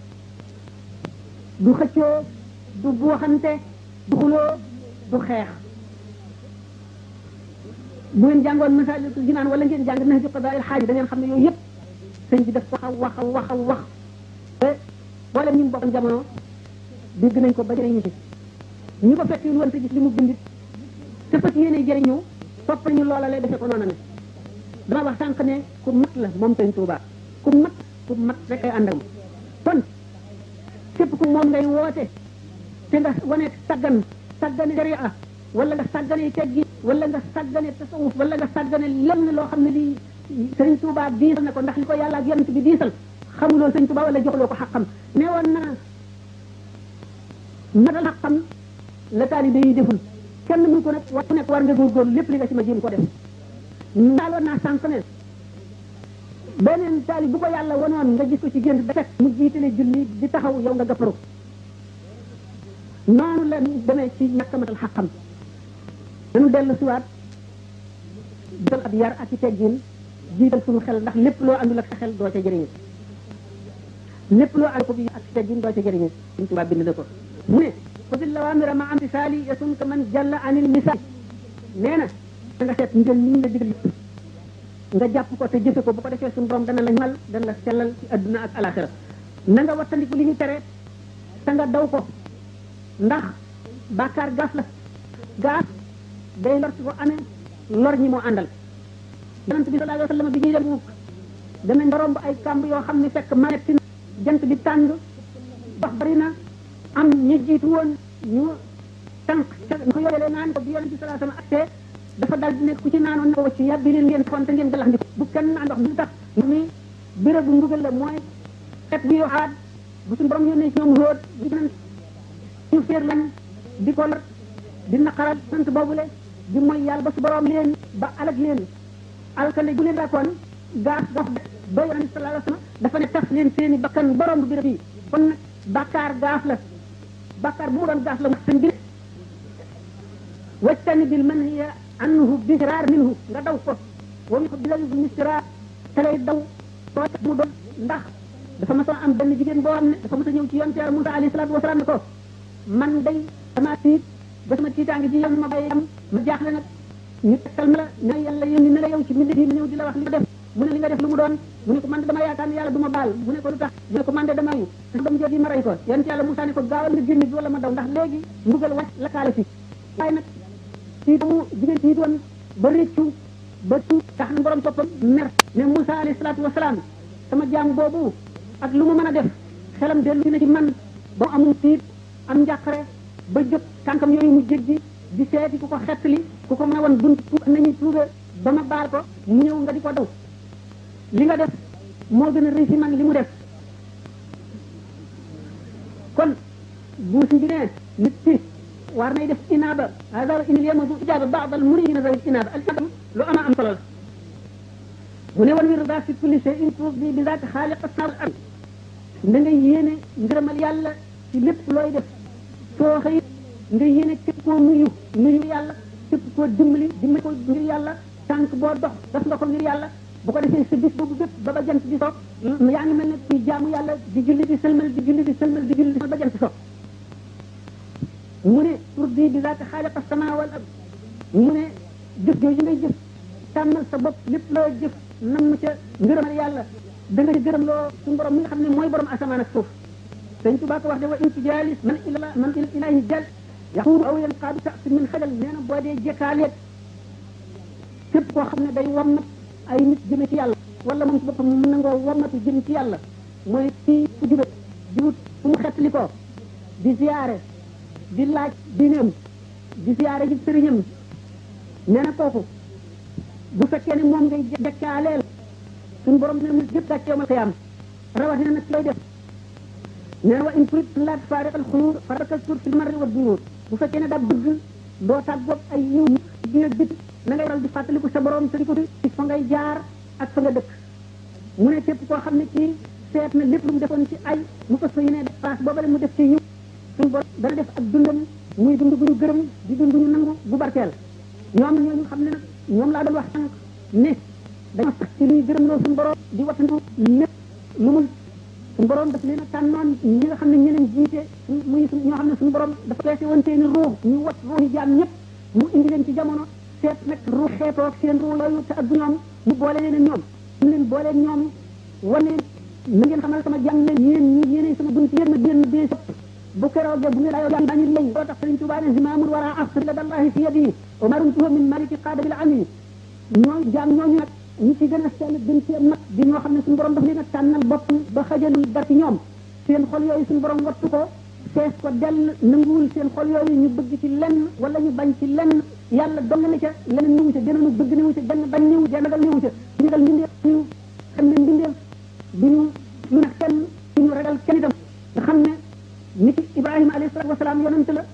du xëccoo du buuxante du xuloo du xeex bu ngeen jàngoon Masaalikul Jinaan wala ngeen jàng Nahju Qadaa'il Haaj da ngeen xam ne yooyu yëpp sëñ bi daf wax te boole ñun bokk jamono dégg nañ ko ba jëriñu ci ñi ko fekk woon te gis li mu bindit te fas yéene jëriñu topp nañu loola lay defee ko noonu ne dama wax sànq ne ku mat la moom sëñ Tuubaa ku mat rek ay ànd ak kon képp ku moom ngay woote te nga wane saggane sharia wala nga sàggane teggi wala nga sàggane tasawuf wala nga sàggane lenn loo xam ne lii sëñ Tuubaa diisal na ko ndax li ko yàlla ak yonent bi diisal xamuloo sëñ Tuubaa wala joxuloo ko xaqam ne woon na matal xaqam la taalibe yi deful kenn mënu ko nag wax ku nekk war nga góorgóorlu lépp li nga ci ma jéem ko def ndaaloon naa sànq ne beneen taalib bu ko yàlla wanoon nga gis ko ci gént ba fekk mu jiitale julli di taxaw yow nga gàpparu noonu la demee ci ñàkk matal xaqam dañu dellu siwaat jël ab yar ak ci teggin jiital suñu xel ndax lépp loo àndul ak sa xel doo ca jëriñu lépp loo ànd ko bi ak ci teggin doo ca jëriñu Sëñ Tuubaa bind na ko mu ne xudil lawaamira ma am misaali yasun ka man jàlla anil misaal nee na da nga seet njël ni ñu la digal lépp nga jàpp ko te jëfe ko bu ko defee suñu borom dana la ñal dana la sellal ci adduna ak alaxira na nga wattandiku li ñu tere te nga daw ko ndax bàkkaar gaaf la gaaf day lor ci ko amee lor ñi moo àndal yonent bi sallallahu alayhi wa sallam bi ñuy dem danañ romb ay kàmb yoo xam ne fekk manetti jant bi tàng wax bari na am ñu jiitu woon ñu tànk ñu ko yorelee naan ko bi yonent bi sallallahu alayhi wa sallam attee dafa dal di nekk ku ci naanoon ne ko wacc yàbbi leen ngeen xoon te ngeen galax ndi bu kenn naan ndox lu tax mi béréb bu mbugal la mooy xet bi yoxaat bu suñu borom yónnee ci ñoom hóot ñu féer lañ di ko lor di naqaral sant boobule di mooy yàlla ba su borom leen ba alag leen alkande bu leen daakoon gaas dox ba yonent bi sallallahu alayhi wa sallam dafa ne tas leen seeni bakkan borom bu béréb yi kon nag bàkkaar gaaf la bàkkaar bu mu doon gaaf la mu sëñ bi wajtani bil manhiya anhu bisrar minhu nga daw ko wam ko bilal bu misrar te lay daw soo mu doon ndax dafa ma soo am benn jigéen boo xam ne dafa mos a ñëw ci yonent Yàlla Musaa alayhi salaatu wasalaam ne ko man day dama tiit ba sama tiitaange ji yoon ma bàyyi am ma jaaxle nag ñu tekkal ma la ne yàlla yónni na la yow ci mbir yi ñëw di la wax li nga def mu ne li nga def lu mu doon mu ne ko man de dama yaakaar ne yàlla du ma baal mu ne ko lu tax mu ne ko man de dama yu te doom jooju ma rey ko yonent Yàlla Musaa ne ko gaawal nga génn bi wala ma daw ndax léegi mbugal wàcc la kaale fi waaye nag tiit mu jigéen tiit woon ba réccu ba tuub tax na borom toppam mer ne Moussa alayhi salaatu wasalaam sama jaam boobu ak lu mu mën a def xelam dellu na ci man ba mu amul tiit am njàqare ba jot tànkam yooyu mu jéggi di seeti ku ko xettali ku ko mën a wan bunt nañu tuube ba ma baal ko mu ñëw nga di ko daw li nga def moo gën a rëy ci man li mu def kon buus bi ne nit ki war nay def inaaba hada in al yawma ijaba ba'd al muridina zawi inaaba al jabam lu ama am solo la mu ne wan wir da fi kulli shay'in tuubi bi zaaka xaaliq as-samaa'i wal ard da ngay yéene ngërëmal yàlla ci lépp looy def soo xëy nga yéene képp koo nuyu yàlla képp koo dimbali ko ngir yàlla tànk boo dox def nga ko ngir yàlla bu ko defee sa bis boobu bépp ba jant di so yaa ngi mel ne kuy jaamu yàlla di julli di sëlmal di julli di sëlmal di julli ba jant so mu ne turdi bi zaaka xaaliq as-samaa wal ard mu ne jëf jooju ngay jëf tàmmal sa bopp lépp loo jëf nam ca ngërëmal yàlla da nga ci gërëm loo suñu borom mi nga xam ne mooy borom asamaan ak suuf sëñ Tuubaa ko wax de wa in tujaalis man ilaahi jal yaxuuru aw yanqaadu ta'ti min xajal nee na boo dee jekkaaleet képp koo xam ne day wammat ay nit jëme ci yàlla wala moom ci boppam mën na ngoo wammatu jëm ci yàlla mooy kii ku jubét jubut fu mu xettali ko di ziyaare di laaj diineem di ziyaare ji sëriñam nee na kooku bu fekkee ne moom ngay dekkaaleel suñu borom dina mu jëpp gàcce yawmal qiyaama rawatina nag lay def nee na wa in turid an laa tufaariqa al-xuyuur fatakastur fil marri wa duruur bu fekkee ne daa bëgg doo tàggoog ay yiw dina bit na ngay waral di fàttaliku sa borom te di ko ci fa ngay jaar ak fa nga dëkk mu ne képp koo xam ne kii seet na lépp lu mu defoon ci ay mu fas yéene def paas boobale mu def ci yiw suñu borom dana def ak dundam muy dund gu ñu gërëm di dund gu ñu nangu bu barkeel ñooñu xam ne nag ñoom laa doon wax sànq ne dañoo sax ci luy gërëm loo suñu borom di wattandu lépp lu mu suñu borom daf leen a tànnoon ñi nga xam ne ñeneen jiite muy ñoo xam ne suñu borom dafa peese woon seeni ruux ñu wat ruuxi jaam ñëpp mu indi leen ci jamono seet nag ruux xeetoo ak seen ruux yooyu te ak du ñoom mu boole leen ak ñoom mu leen booleen ñoom wane na ngeen xamal sama jàng ne yéen ñi yéenay sama bunt yéen ma génn dee sëpp bu keroog bu ngeen ayoo jàng dañu lay loo tax Sëriñ Tuubaa ne zimaamul wara asri la dallahi fi yadi wa marumtuhu min maliki qaada bil ami ñooñu nag ñi ci gën a sell gën cee mag di ñoo xam ne suñu borom daf leen a tànnal boppam ba xajalul dar ci ñoom seen xol yooyu suñu borom wattu ko fees ko dell nanguwul seen xol yooyu ñu bëgg ci lenn wala ñu bañ ci lenn yàlla dong na ca leneen niwu ca gënanu bëgg niwu ca benn bañ niwu ca ragal niwu ca ñu ragal mbindeef ñu xam ne mbindeef duñu lu ne kenn duñu ragal kenn itam nga xam ne nit Ibrahima alayhi salaatu wasalaam yonent la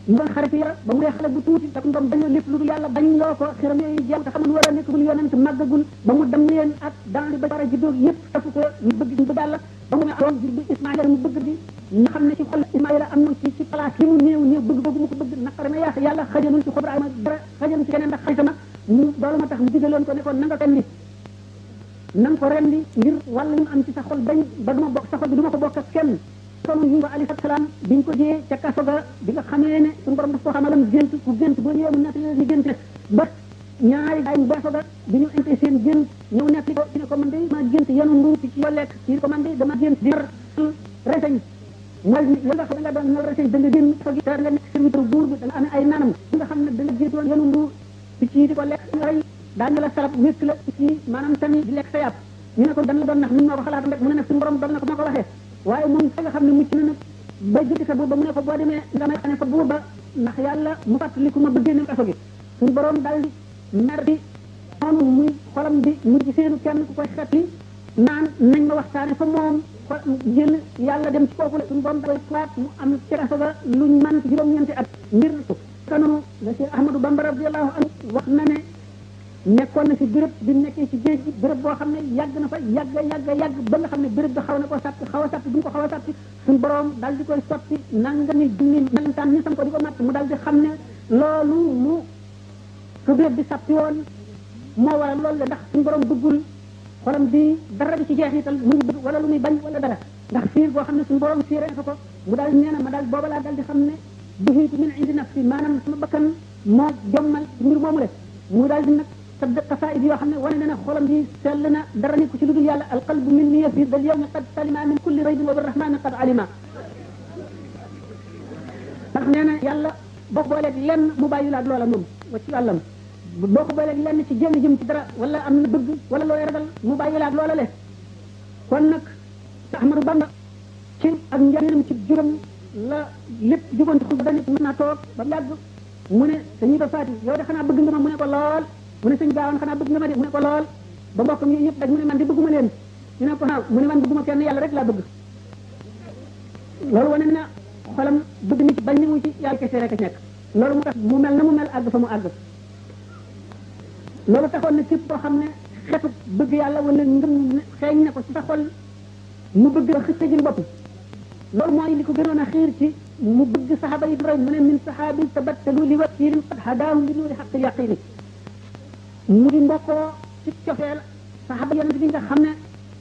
mu doon xarit yara ba mu dee xale bu tuuti tak ndom dañoo lépp lu dul yàlla bañ loo ko xiram yooyu jeex te xamul war a nekkagul yonent màggagul ba mu dem leen ak dans li ba war a juddoo yëpp tafu ko ñu bëgg yàlla ba mu doon juddu Ismaïla mu bëgg di nga xam ne ci xol Ismaïla am na ci place li mu néew bëgg boobu mu ko bëgg naqare na yàlla xajalul ci Ibrahima dara xajalul ci keneen ndax xaritama mu loolu ma tax mu digaloon ko ne ko na nga ko rendi ngir wàll mu am ci sa xol bañ ba duma bokk sa xol bi duma ko bokk ak kenn kon ñu alayhi salaam biñ ko jiyee ca kaso ga bi nga xamee ne suñu borom daf ko xamalam gént ku gént boo ñëwee mu nekk ñu gént ba ñaari gaay mu beeso ga bi ñu inte seen gént ñëw nekk ko ci ne ko man de ma gént yanu ndu ci yoo lekk ci ko man de dama gént di reseñ mooy la nga xam ne nga doon ñëw reseñ da nga génn fa gi nga nekk serviteur buur bi da nga amee ay nanam nga xam ne da nga géntoon yanu ndu ci di ko lekk rey daañu la salab wékk la ci maanaam tamit di lekk sa yàpp ñu ne ko dañ la doon nax ñu noo ko xalaat rek mu ne nag suñu borom doon na ko ma ko waxee waaye moom fa nga xam ne mucc na nag ba jëti sa booba mu ne ko boo demee nga may xane fa booba ndax yàlla mu fàttaliku ma bëggee ne kaso gi suñu borom daal di mer bi noonu muy xolam bi mu ci seenu kenn ku koy xetli naan nañ ma waxtaane fa moom jël yàlla dem ci kooku la suñu borom da koy faat mu am ci kaso ga luñ man juróom-ñeenti at mbir ko kanonu la Cheikh Ahmadou Bamba radiyallahu anhu wax na ne nekkoon na ci béréb bi nekkee ci géej gi béréb boo xam ne yàgg na fa yàgg ba nga xam ne béréb bi xaw na ko sàppi xaw a sàppi bu ñu ko xaw a sàppi suñu borom daal di koy sotti nangami junni melentaan ñu sam ko di ko natt mu daal di xam ne loolu mu su béréb bi sàppi woon moo waral loolu la ndax suñu borom bëggul xolam bi dara di ci jeexital mu ngi bëgg wala lu muy bañ wala dara ndax fiir boo xam ne suñu borom fiiree ko mu daal nee na ma daal booba laa daal di xam ne duhiitu min indi nafsi maanaam sama bakkan moo jommal mbir moomu le mu daal di nag sadda qasaid yoo xam ne wane na ne xolam bi sell na dara nekku ci lu dul yàlla alqalbu min niya fi dal yawmi qad salima min kulli raybin wa birrahmani qad alima ndax nee na yàlla boo booleeg lenn mu bàyyi la ak loola moom wa ci wàllam boo ko booleeg lenn ci jëm jëm ci dara wala am na bëgg wala looy ragal mu bàyyi la ak loola le kon nag Ahmadu Bamba ci ak njëriñam ci juróom la lépp jugoon ci xul ba nit mën naa toog ba mu yàgg mu ne sëñ ba faati yow de xanaa bëgg nga ma mu ne ko lool mu ne sëñ gaawoon xanaa bëgg nga ma de mu ne ko lool ba mbokkam yi yëpp daj mu ne man di bëgguma leen ñu ne ko mu ne man bëgguma kenn yàlla rek laa bëgg loolu wane na xolam bëgg nit bañ ni mu ci yàlla kese rek a nekk loolu mu tax mu mel na mu mel àgg fa mu àgg loolu taxoon na képp koo xam ne xetu bëgg yàlla wala ngëm xeeñ na ko ci sa xol mu bëgg la xëccëjil bopp loolu mooy li ko gënoon a xiir ci mu bëgg saxaaba yi roy mu ne min saxaabi tabattalu li wakiilin qad hadaahum li nuuri xaqil yaqini mu di mbokkoo ci cofeel saxaaba yonent bi nga xam ne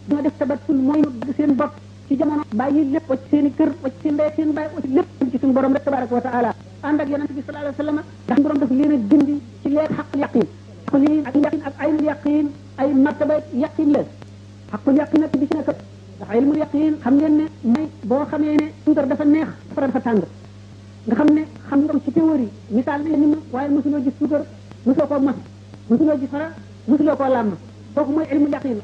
doo def tabattul mooy mu bëgg seen bopp ci jamono bàyyi lépp wacc seen i kër wacc seen ndey seen bàyyi wacc lépp ci suñu borom rek tabaraka wa taala ànd ak yonent bi sallallahu alayhi wa sallam ndax borom daf leen a dindi ci leer xaqul yaqin xaqul yaqin ak aynul yaqin ay martaba yaqin la xaqul yaqin nag bi ci nekk ndax ilmul yaqin xam ngeen ne may boo xamee ne suukar dafa neex safara dafa tàng nga xam ne xam nga ci théorie misaal na ni ma waaye mosuloo gis suukar mosuloo koo mos mosuloo gis fara mosuloo koo làmm kooku mooy ilmul yaqin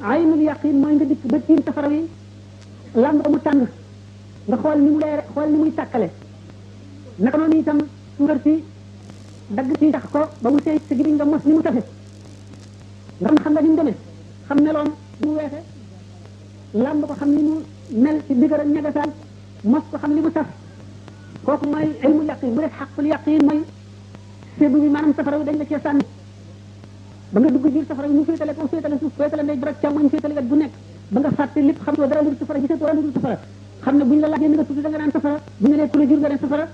aynul yaqin mooy nga dikk ba tiim safara yi làmb ko mu tàng nga xool ni mu leere xool ni muy tàkkale naka noonu itam suukar si dagg si tax ko ba mu seey sa gimiñ nga mos ni mu tafe nga xam nga ni mu demee xam meloom ni mu weexe làmb ko xam ni mu mel ci digër ak ñagasaan mos ko xam li mu saf kooku mooy ilmul yaqin bu def xaqul yaqin mooy sébu bi maanaam safara wi dañ la cee sànni ba nga dugg biir safara wi mu féetale kaw féetale suuf féetale ndey rek càmmoñ féetale wet bu nekk ba nga fàtte lépp xam nga dara lu safara gisatoo dara lu safara xam ne buñ la laajee ni nga tudd da nga naan safara buñ la nee ku la jur nga ne safara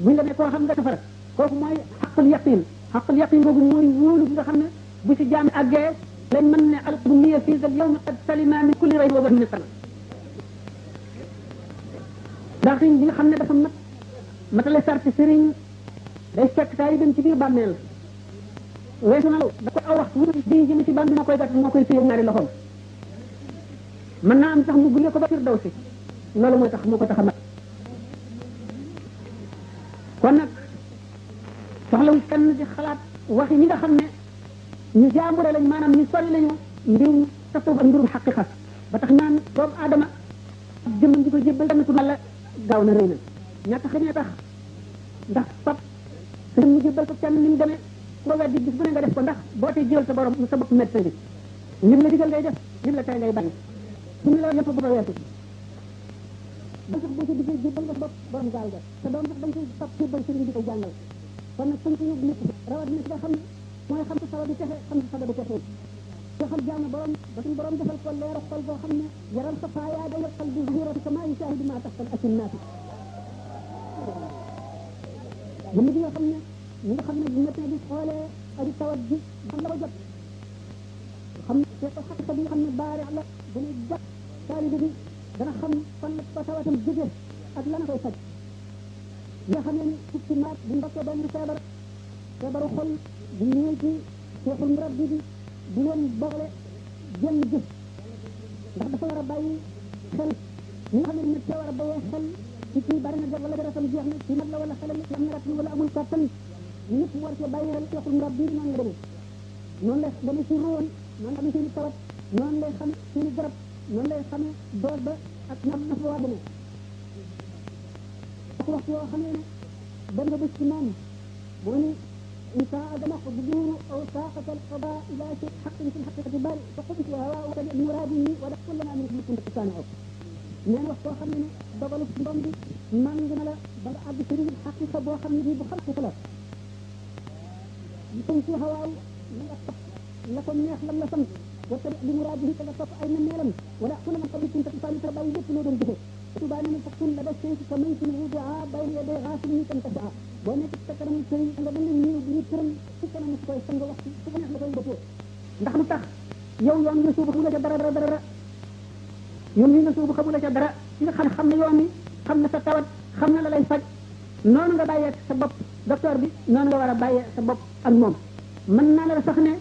buñ la nee koo xam nga safara kooku mooy xaqul yaqin googu mooy wóolu bi nga xam ne bu si jaam àggee lañ mën ne alqabu niya fii zal yawmi qad salima min kulli rayb wa bahni sana ndax sëriñ bi nga xam ne dafa matale sarti sëriñ day fekk saa yi dem ci biir bàmmeel weesu na da koy aw waxtu wu di jëm ci bàmmeel moo koy gàtt moo koy téye ñaari loxoom mën naa am sax mu gunge ko ba fir daw si loolu mooy tax moo ko tax a mat kon nag soxlawul kenn di xalaat waxi ñi nga xam ne ñu jaambure lañ maanaam ñu sori lañu mbirum tasawuf ak mbirum xaqiqa ba tax naan doomu aadama jëmmam di ko jébbal kenn ku Yàlla gaaw na rëy na ñàkk xëñee tax ndax fab sa mu jébbal ko kenn ni mu demee ku weddi bis bu ne nga def ko ndax boo tee jël sa borom sa bopp médecin bi lim la digal ngay def lim la tere ngay bañ su ñu la yëpp bu ba weesu ba sax boo ci diggee jébbal nga sa bopp borom gaal ga te doom sax dañ koy fab jébbal sëriñ bi koy jàngal kon nag sëñ ko yóbbu nit rawat na ci nga xam ne mooy xam sa sawa di texe xam sa saga di texe joxal jaam borom ba suñu borom defal ko leer xol boo xam ne yaral sa faayaa da yaqal bi zahirati kama yushaahidu ma taxtal asinnaati bu nit nga xam ne ñi nga xam ne bu médecin bi xoolee aji tawat ji xam la ko jot xam ne ko xaqiqa bi nga xam ne baari la dana jàpp taalibe bi dana xam fan la ko tawatam jóge ak lana koy faj nga xam ne ni fukki maat bu mbokkee benn feebaru xol bu ñëwee ci seexul murabbi bi di leen boole jënn jëf ndax dafa war a bàyyi xel ñi nga xam ne nit te war a bàyyee xel ci kii bari na jot wala dara tam jeex na ci mag la wala xale la am na rat wala amul kàttan ñëpp war cee bàyyi xel seexul murabbi bi noonu la demee noonu lay demee ci róon noonu la amee seen i tawat noonu lay xam seen i garab noonu lay xamee doos ba ak nam na fa waa demee ak waxtu yoo xam ne dem nga bés ci moom boo ni إنساء دمق بدون أو ساقة القضاء إلى شيء حق في الحقيقة بال فقمت وهواء وتبع مراده ولا كل ما منك كنت تصانعه من وقت خمني دبل في بمبي من جملا بل عبد سري الحقيقة بو خمني بخلق ثلاث يكون في هواء لكم نيخ لم لسم وتبع لمراده تلطف أين ميلم ولا كل ما قبل كنت تصانع تربي بيت نودن به تباني من فقل لدى الشيء كميت الوضعاء بين يدي غاسل كم تسعى boo nekk ci sa kanam sëriñ nga dañ leen niiw bi ñu tëral ci kanam si koy sang wax su ko neex la koy bëppoo ndax lu tax yow yoon nga suubu xamula ca dara yoon wi nga suubu xamula ca dara ci nga xam ne yoon wi xam na sa tawat xam na la lay faj noonu nga bàyyee sa bopp docteur bi noonu nga war a bàyyee sa bopp ak moom mën naa la sax ne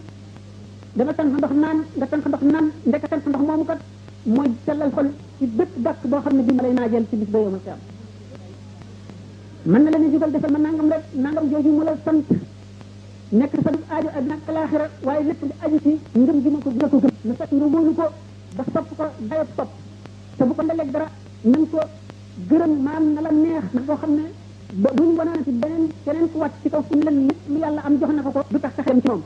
dama tànk ndox naan nga tànk ndox naan ndeka tànk ndox moomu kat mooy sellal xol ci bépp dàkk boo xam ne bi ma lay naajeel ci bis ba yow ma ci am mën na leen jugal defal ma nangam rek nangam jooju mu la sant nekk sa dug aajo àddina ak alaaxira waaye lépp nga aju ci ngëm gi ma ko dina ko gëm na fekk nga wóolu ko ba sopp ko dayot sopp te bu ko ndaleeg dara nañ ko gërëm maam na la neex ndax boo xam ne duñ wanoon ci keneen ku wàcc ci kaw fu leen lépp lu yàlla am jox na ko du tax taxeem ci moom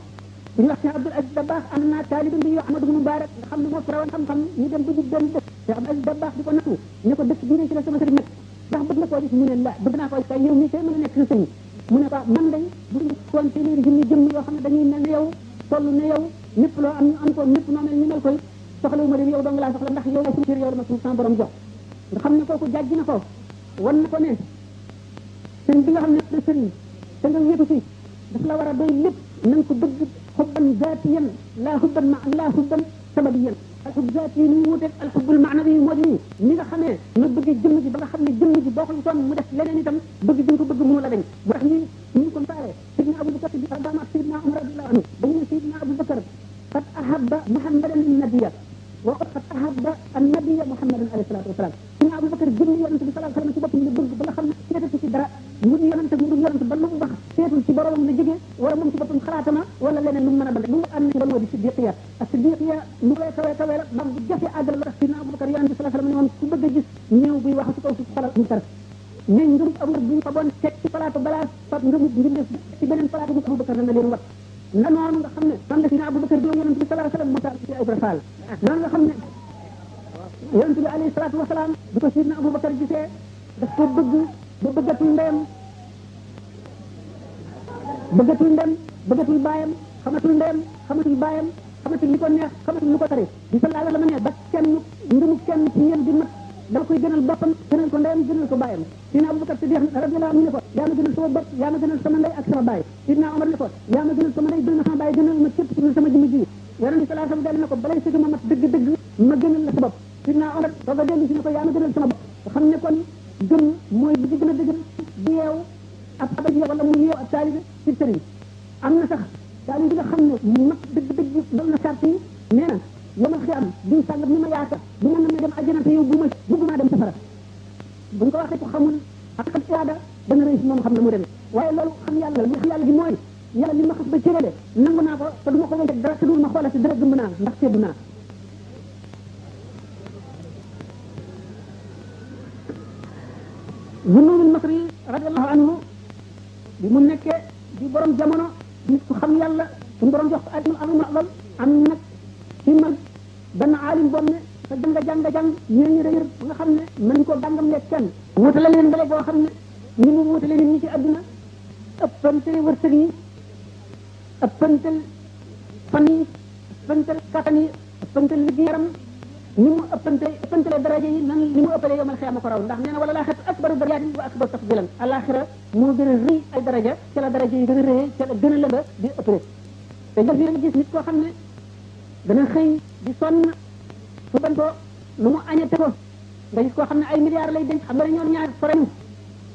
duñu wax Cheikh Abdoul Aziz Dabakh am naa taalibe bi Ahmadu Mubarak nga xam ne moo farawoon xam-xam ñu dem ba jub benn dëkk Cheikh Abdoul Aziz Dabakh di ko nattu ne ko dëkk bii ne ci la sama sëriñ nekk ndax bëgg na koo gis mu ne la bëgg naa koo gis kay yow mii kay mën a nekk sa sëriñ mu ne ko man day bu ñu koon téeméeri junni jëmm yoo xam ne dañuy mel ne yow toll ne yow ñëpp loo am ñu am ko ñëpp noo mel ñu mel koy soxlawu ma leen yow dong laa soxla ndax yow la suñu cër yow la ma suñu sama borom jox nga xam ne kooku jàjj na ko wan na ko ne sëriñ bi nga xam ne da sëriñ te nga wéetu fi daf la war a doy lépp na nga ko bëgg xubban zaatiyan laa xubban sababiyan alxub zaati yi ni wuuteeg alxubul maanawi yi moo di nii ni nga xamee nga bëgg jëmm ji ba nga xam ne jëmm ji boo ko gisoon mu def leneen itam bëgg gi nga ko bëgg mënu la dañ bu tax ñu ko misaale sidna Abubakar bi dama ak sidna Umar radiyallahu anhu dañu ne sidna Abubakar qad ahabba muhammadan nabiyya wa qad ahabba an-nabiyya muhammadan alayhi salatu wasalam sidna Abubakar jëmm yonente bi sallallahu alayhi wasallam ci boppam la bëgg ba nga xam ne seetatu ci dara mu di yonente mu dul yonente ba lu mu wax seetul ci boromam la jógee wala moom ci boppam xalaatama wala leneen lu mu mën a doon lu mu am ci baloo di siddiqiya ak siddiqiya lu koy kawee la ndax bu jafe àggal la tax sidna Abubakar yonente bi sallallahu alayhi wasallam ne woon ku bëgg a gis ñëw buy wax ci kaw suuf xolal mu tar mais ngëm Abubakar bu ñu ko doon teg ci palaatu balaa fab ngëm mbindeef ci beneen palaatu bu Abubakar dana leen wat na noonu nga xam ne man la sidna Abubakar bi yonente bi sallallahu alayhi wasallam moo tax ci Ibra Fall noonu nga xam ne yonente bi alayhi salaatu wasalaam bi ko sidna Abubakar gisee daf ko bëgg ba bëggatul ndeyam bëggatul baayam xamatul ndeyam xamatul baayam xamatul li ko neex xamatul lu ko tari di sallallahu alayhi wa sallam ne ba kenn ngëmu kenn ci yéen di mat dama koy gënal boppam gënal ko ndeyam gënal ko baayam sidna Abubakar Siddiq radiyallahu anhu ne ko yaa ma gënal sama bopp yaa ma gënal sama ndey ak sama baay sidna Omar ne ko yaa ma gënal sama ndey gënal sama baay gënal ma képp ci sama jëmm ji yonent bi sallallahu alayhi wa sallam ne ko balay sëgg ma mat dëgg-dëgg ma gënal la sa bopp sidna Omar doog a dellu si ne ko yaa ma gënal sama bopp xam ne kon gëm mooy bi ci gën a dëgër di yeew ab abaj wala mu yeew ab taalibe ci sëriñ am na sax taalibe bi nga xam ne mat dëgg dal na sart yi nee na yomal xiyam diw sàngam ni ma yaakaar bu mën na ma dem àjjana te yow bëgguma dem safara buñ ko waxee ko xamul ak iraada dana rëy si moom xam na mu demee waaye loolu xam yàlla li xam yàlla gi mooy yàlla li ma xas ba cërale nangu naa ko te du ma ko wéy dara te du ma xoolati dara gëmm naa ndax seddu naa Zunnun al-Masri radiyallahu anhu bi mu nekkee di borom jamono nit ku xam yàlla suñu borom jox ko ajmul lool am nag ci mag benn aalim boobu ne te jàng ñooñu réer ba nga xam ne mën koo gàngam lekk kenn wutale leen mbale boo xam ne ni mu wutale nit ñi ci adduna ëppanteel wërsëg yi ëppanteel fan yi ëppanteel kattan yi ëppanteel liggéey yaram ni mu ëppantele daraja yi nan ni mu ëppale yomal xiyama ko raw ndax nee na wala laaxira akbaru darajaatin wa akbaru tafdilan alaxira moo gën a rëy ay daraja ca la daraja yi gën a rëyee ca la gën a lëmba di ëppale te daf yi gis nit koo xam ne dana xëy di sonn su bañ ko lu mu añete ko nga gis koo xam ne ay milliards lay denc xam nga ne ñoom ñaar soreñu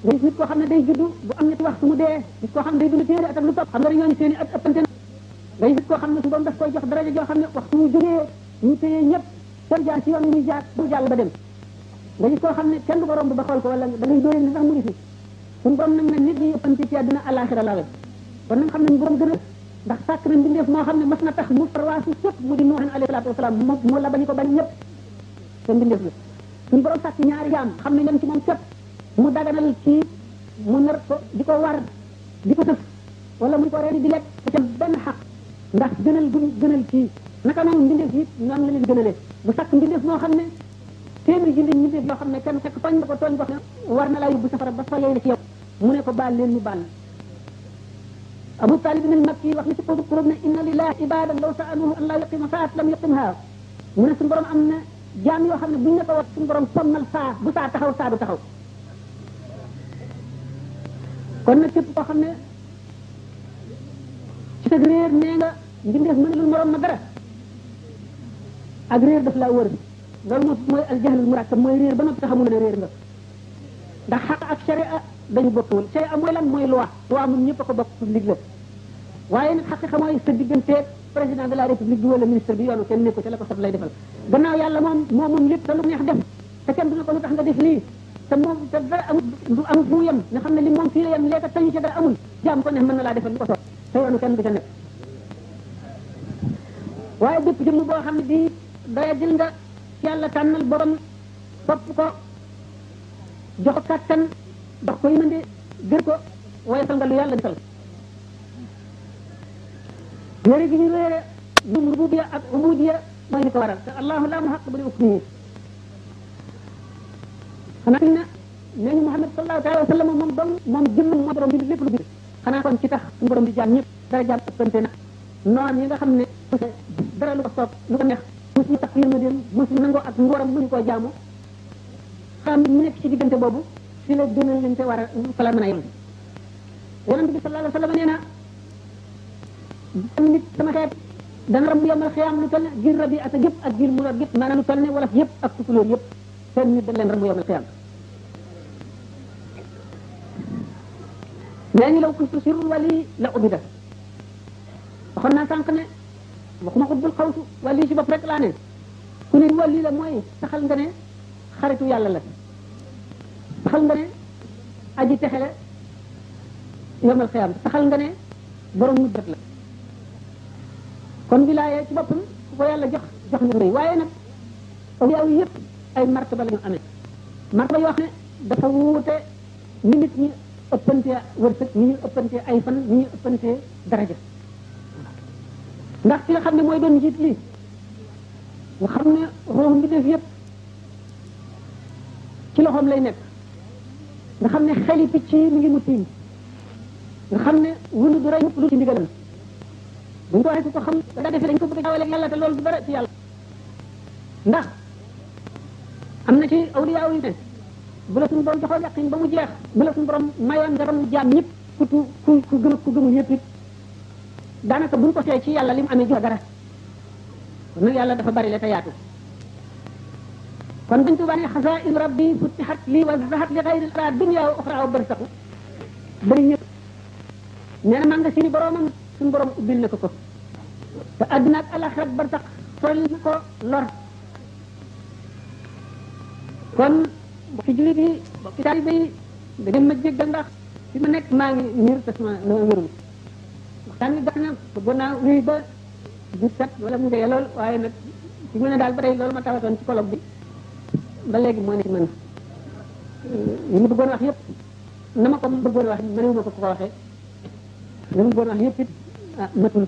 nga gis nit koo xam ne day juddu bu am ñetti waxtu mu dee gis koo xam ne day dund téeméeri at ak lu topp xam nga ne ñooñu seen i at ëppante na nga gis koo xam ne su doon daf koy jox daraja joo xam ne waxtu mu jógee ñu téye ñëpp seen jaar ci yoon muy jaar bu jàll ba dem nga gis koo xam ne kenn du ko romb ba xool ko wala da ngay dóore ni sax mu ngi fi suñu borom nag ne nit ñi ëppante ci àddina àllaaxira lawe kon nag xam nañ borom gën a ndax sàkk na mbindeef moo xam ne mas na tax mu farwaasu sëpp mu di Nuuhan alayhi salaatu wasalaam moo la bañu ko bañ ñëpp te mbindeef la suñu borom sàkk ñaari jaam xam ne leen ci moom sëpp mu daganal ci mu nar ko di ko war di ko tëf wala mu di ko reedi di lekk te ca benn xaq ndax gënal ci naka noonu mbindeef yi noonu la leen gënalee bu sàkk mbindeef moo xam ne téeméeri junni mbindeef yoo xam ne kenn fekk tooñ ba ko tooñ ko war na laa yóbbu safara ba fa yey ci yow mu ne ko baal leen mu baal Abu Talib al Makki wax na ci qawlu qurub ne inna lillahi ibadan law sa'aluhu an la yuqima saat lam yuqimha mu ne suñu borom am na jaam yoo xam ne buñ ne ko wax suñu borom sonnal saa bu saa taxaw saa du taxaw kon nag képp koo xam ne ci sa réer nee nga mbindeef mënalul morom ma dara ak réer daf laa wër loolu mooy aljahlul murakkab mooy réer ba noppi taxamu ne réer nga ndax xaq ak sharia dañu bokkul sharia mooy lan mooy loi moom ñëpp a ko bokk public la waaye nag xaqiqa mooy sa digganteeg président de la république bi wala ministre bi yoonu kenn nekku ci la ko sot lay defal gannaaw yàlla moom lépp te lu neex def te kenn du ne ko lu tax nga def lii te moom te dara amul fu mu yem nga xam ne li moom fii la yem léegi tañu ci dara amul jaam ko ne mën na laa defal lu ko sot te yoonu kenn du ca nekk waaye bépp jëmm boo xam ne bii doya jël nga yàlla tànnal borom topp ko jox ko kàttan dox ko yimande gër ko woyofal nga lu yàlla defal réere gi ñu réere dum rububiya ak ubudiya mooy li ko waral te allahu la muhaqqiba li hukmihi xanaa fi ne nee ñu Muhammad sallallahu alayhi wa sallam moom jëmmam moo borom bi lépp lu bind xanaa kon ci tax suñu borom di jaam ñëpp dara jaam ëppante na noonu yi nga xam ne dara lu ko soob lu ko neex mosuñu takk yërmandeem mosuñu nangoo ak ngóoram mënu koo jaamu xam mu nekk ci diggante boobu fi la gënal lañ te war a fa la mën a yem yonent bi sallallahu alayhi wa sallam nee na am nit sama xeet dana ram yomal xiyaam lu toll ne giir rabi ata gépp ak giir muloor gépp maanaam lu toll ne wolof yëpp ak tukulóor yëpp seen nit dañ leen ram yomal xiyaam nee ñu law kuntu sirrul wali la ubida waxoon naa sànq ne waxuma xutbul xawsu wali si bopp rek laa ne ku ne wali la mooy taxal nga ne xaritu yàlla la taxal nga ne aji texe la yomal xiyaam taxal nga ne borom muddat la kon wilaaya ci boppam ku ko yàlla jox na rëy waaye nag awliyaa yi yëpp ay martaba la ñu amee martaba yoo xam ne dafa wuute ni nit ñi ëppante wërsëg ni ñu ëppante ay fan ni ñu ëppante daraja ndax ki nga xam ne mooy doon njiit li nga xam ne ruux mi def yëpp ci loxoom lay nekk nga xam ne xeli picc yi mi ngi mu tiim nga xam ne wunu du rey lu ci ndigalam buñ ko waxee ku ko xam da defee dañ ko bëgg a jaawale yàlla te loolu du dara ci yàlla ndax am na ci awliyaa yi ne bu la suñu borom joxoon yaqin ba mu jeex bu la suñu borom mayoon nga ram jaam ñëpp ku gëm ku gëmul yëpp it daanaka buñ ko tee ci yàlla li mu amee jox dara kon nag yàlla dafa bari la te yaatu kon dañ tuubaa ne xasaa'in rabbi futtihat lii wa zahat li xayri al dunya wa uxra wa barsaqu bari ñëpp nee na maa nga siri boromam suñu borom ubbil na ko ko te àddina ak alaxira ak barsax soril na ko lor kon bokki jullit yi bokki taalibe yi da ngeen ma jéggal ndax fi ma nekk maa ngi niir te sama la wérul waxtaan wi gàtt na bëggoon naa wéy ba jut kat wala mu ngee lool waaye nag fi mu ne daal ba tey loolu ma tawatoon ci colloque bi ba léegi moo ne ci man li ma bëggoon wax yëpp na ma ko bëggoon wax mënewu ma ko ko waxee li ma bëggoon wax yëpp it matul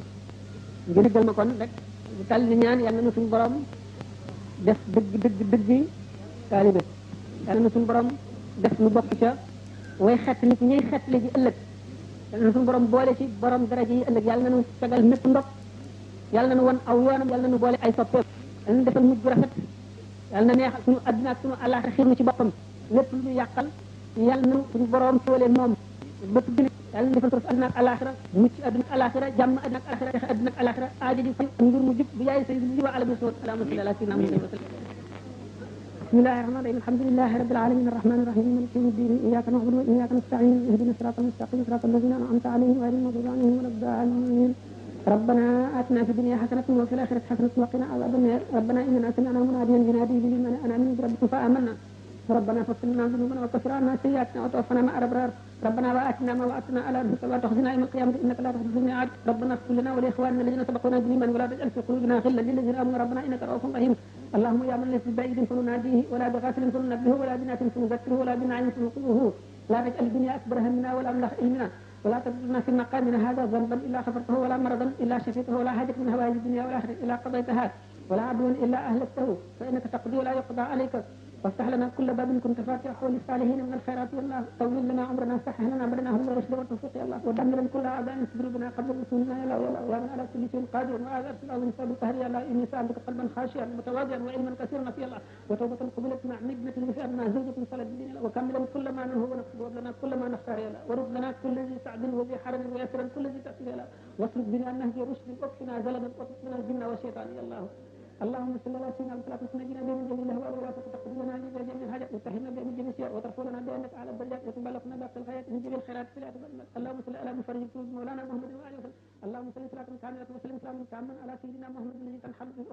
nga diggal ma kon rek bu tàll ni ñaan yàlla na suñu borom def dëgg taalibe yàlla na suñu borom def nu bokk ca way xett nit ñuy xett li ji ëllëg yàlla na suñu borom boole ci borom daraja yi ëllëg yàlla na nu fegal mépp ndok yàlla na nu won aw yoonam yàlla na nu boole ay soppeem yàlla na defal mujj bu rafet yàlla na neexal suñu adduna ak suñu àllaaxira xiir nu ci boppam lépp lu ñu yàqal yàlla na suñu borom soolee moom bëpp julit yàlla na defal ko adduna ak àllaaxira mucc adduna ak àllaaxira jàmm adduna ak àllaaxira texe adduna ak àllaaxira aajo ji fay ngir mu jub bu yaay sayyidina wa ala sallallahu alayhi wa sallam بسم الله الرحمن الرحيم الحمد لله رب العالمين الرحمن الرحيم مالك يوم الدين اياك نعبد واياك نستعين اهدنا الصراط المستقيم صراط الذين انعمت عليهم غير المغضوب عليهم ولا الضالين ربنا اتنا في الدنيا حسنه وفي الاخره حسنه وقنا عذاب النار ربنا اننا سمعنا مناديا ينادي بالايمان ان امنوا بربكم فامنا ربنا فاغفر لنا ذنوبنا وكفر عنا سيئاتنا وتوفنا مع الابرار ربنا واتنا ما وعدتنا على رسلك ولا تخزنا يوم القيامه انك لا تخلف الميعاد ربنا اغفر لنا ولاخواننا الذين سبقونا بالايمان ولا تجعل في قلوبنا غلا للذين امنوا ربنا انك رؤوف رحيم اللهم يا من ليس بعيد فنناديه ولا بغافل فننبهه ولا بناس فنذكره ولا بنعيم فنقذه لا تجعل الدنيا اكبر همنا ولا مبلغ علمنا ولا تجعلنا في مقامنا هذا ذنبا الا غفرته ولا مرضا الا شفيته ولا حاجه من هوائج الدنيا والاخره الا قضيتها ولا عدو الا اهلكته فانك تقضي ولا يقضى عليك وافتح لنا كل باب كنت فاتحه للصالحين من الخيرات يا الله طول لنا عمرنا سهل لنا بدنا هدى الرشد والتوفيق يا الله ودمر كل اعداء في قلوبنا قبل رسولنا يا الله يا من على كل شيء قادر وهذا ارسل العظيم سبب القهر يا الله اني سالتك قلبا خاشعا متواضعا وعلما كثيرا في الله وتوبه قبلت مع نجمه الوفاء مع زوجه صلاه الدين وكاملا كل ما ننهو ونقصد لنا كل ما نختار يا الله ورد لنا كل ذي سعد وذي حرم ويسرا كل ذي تاثير يا الله واسلك بنا نهج رشد واكفنا زلدا وتقنا الجن والشيطان يا الله اللهم صل على سيدنا محمد نبينا بمن جميل له ولا تقبلنا من جميع الحاجات وتهنا بمن جميع الشيء وترفعنا بانك على الدرجات وتبلغنا باقي الغايات من جميع الخيرات في اللهم صل على مفرج مولانا محمد وعلى اله اللهم صل صلاه كامله وسلم سلاما كاملا على سيدنا محمد الذي تنحل به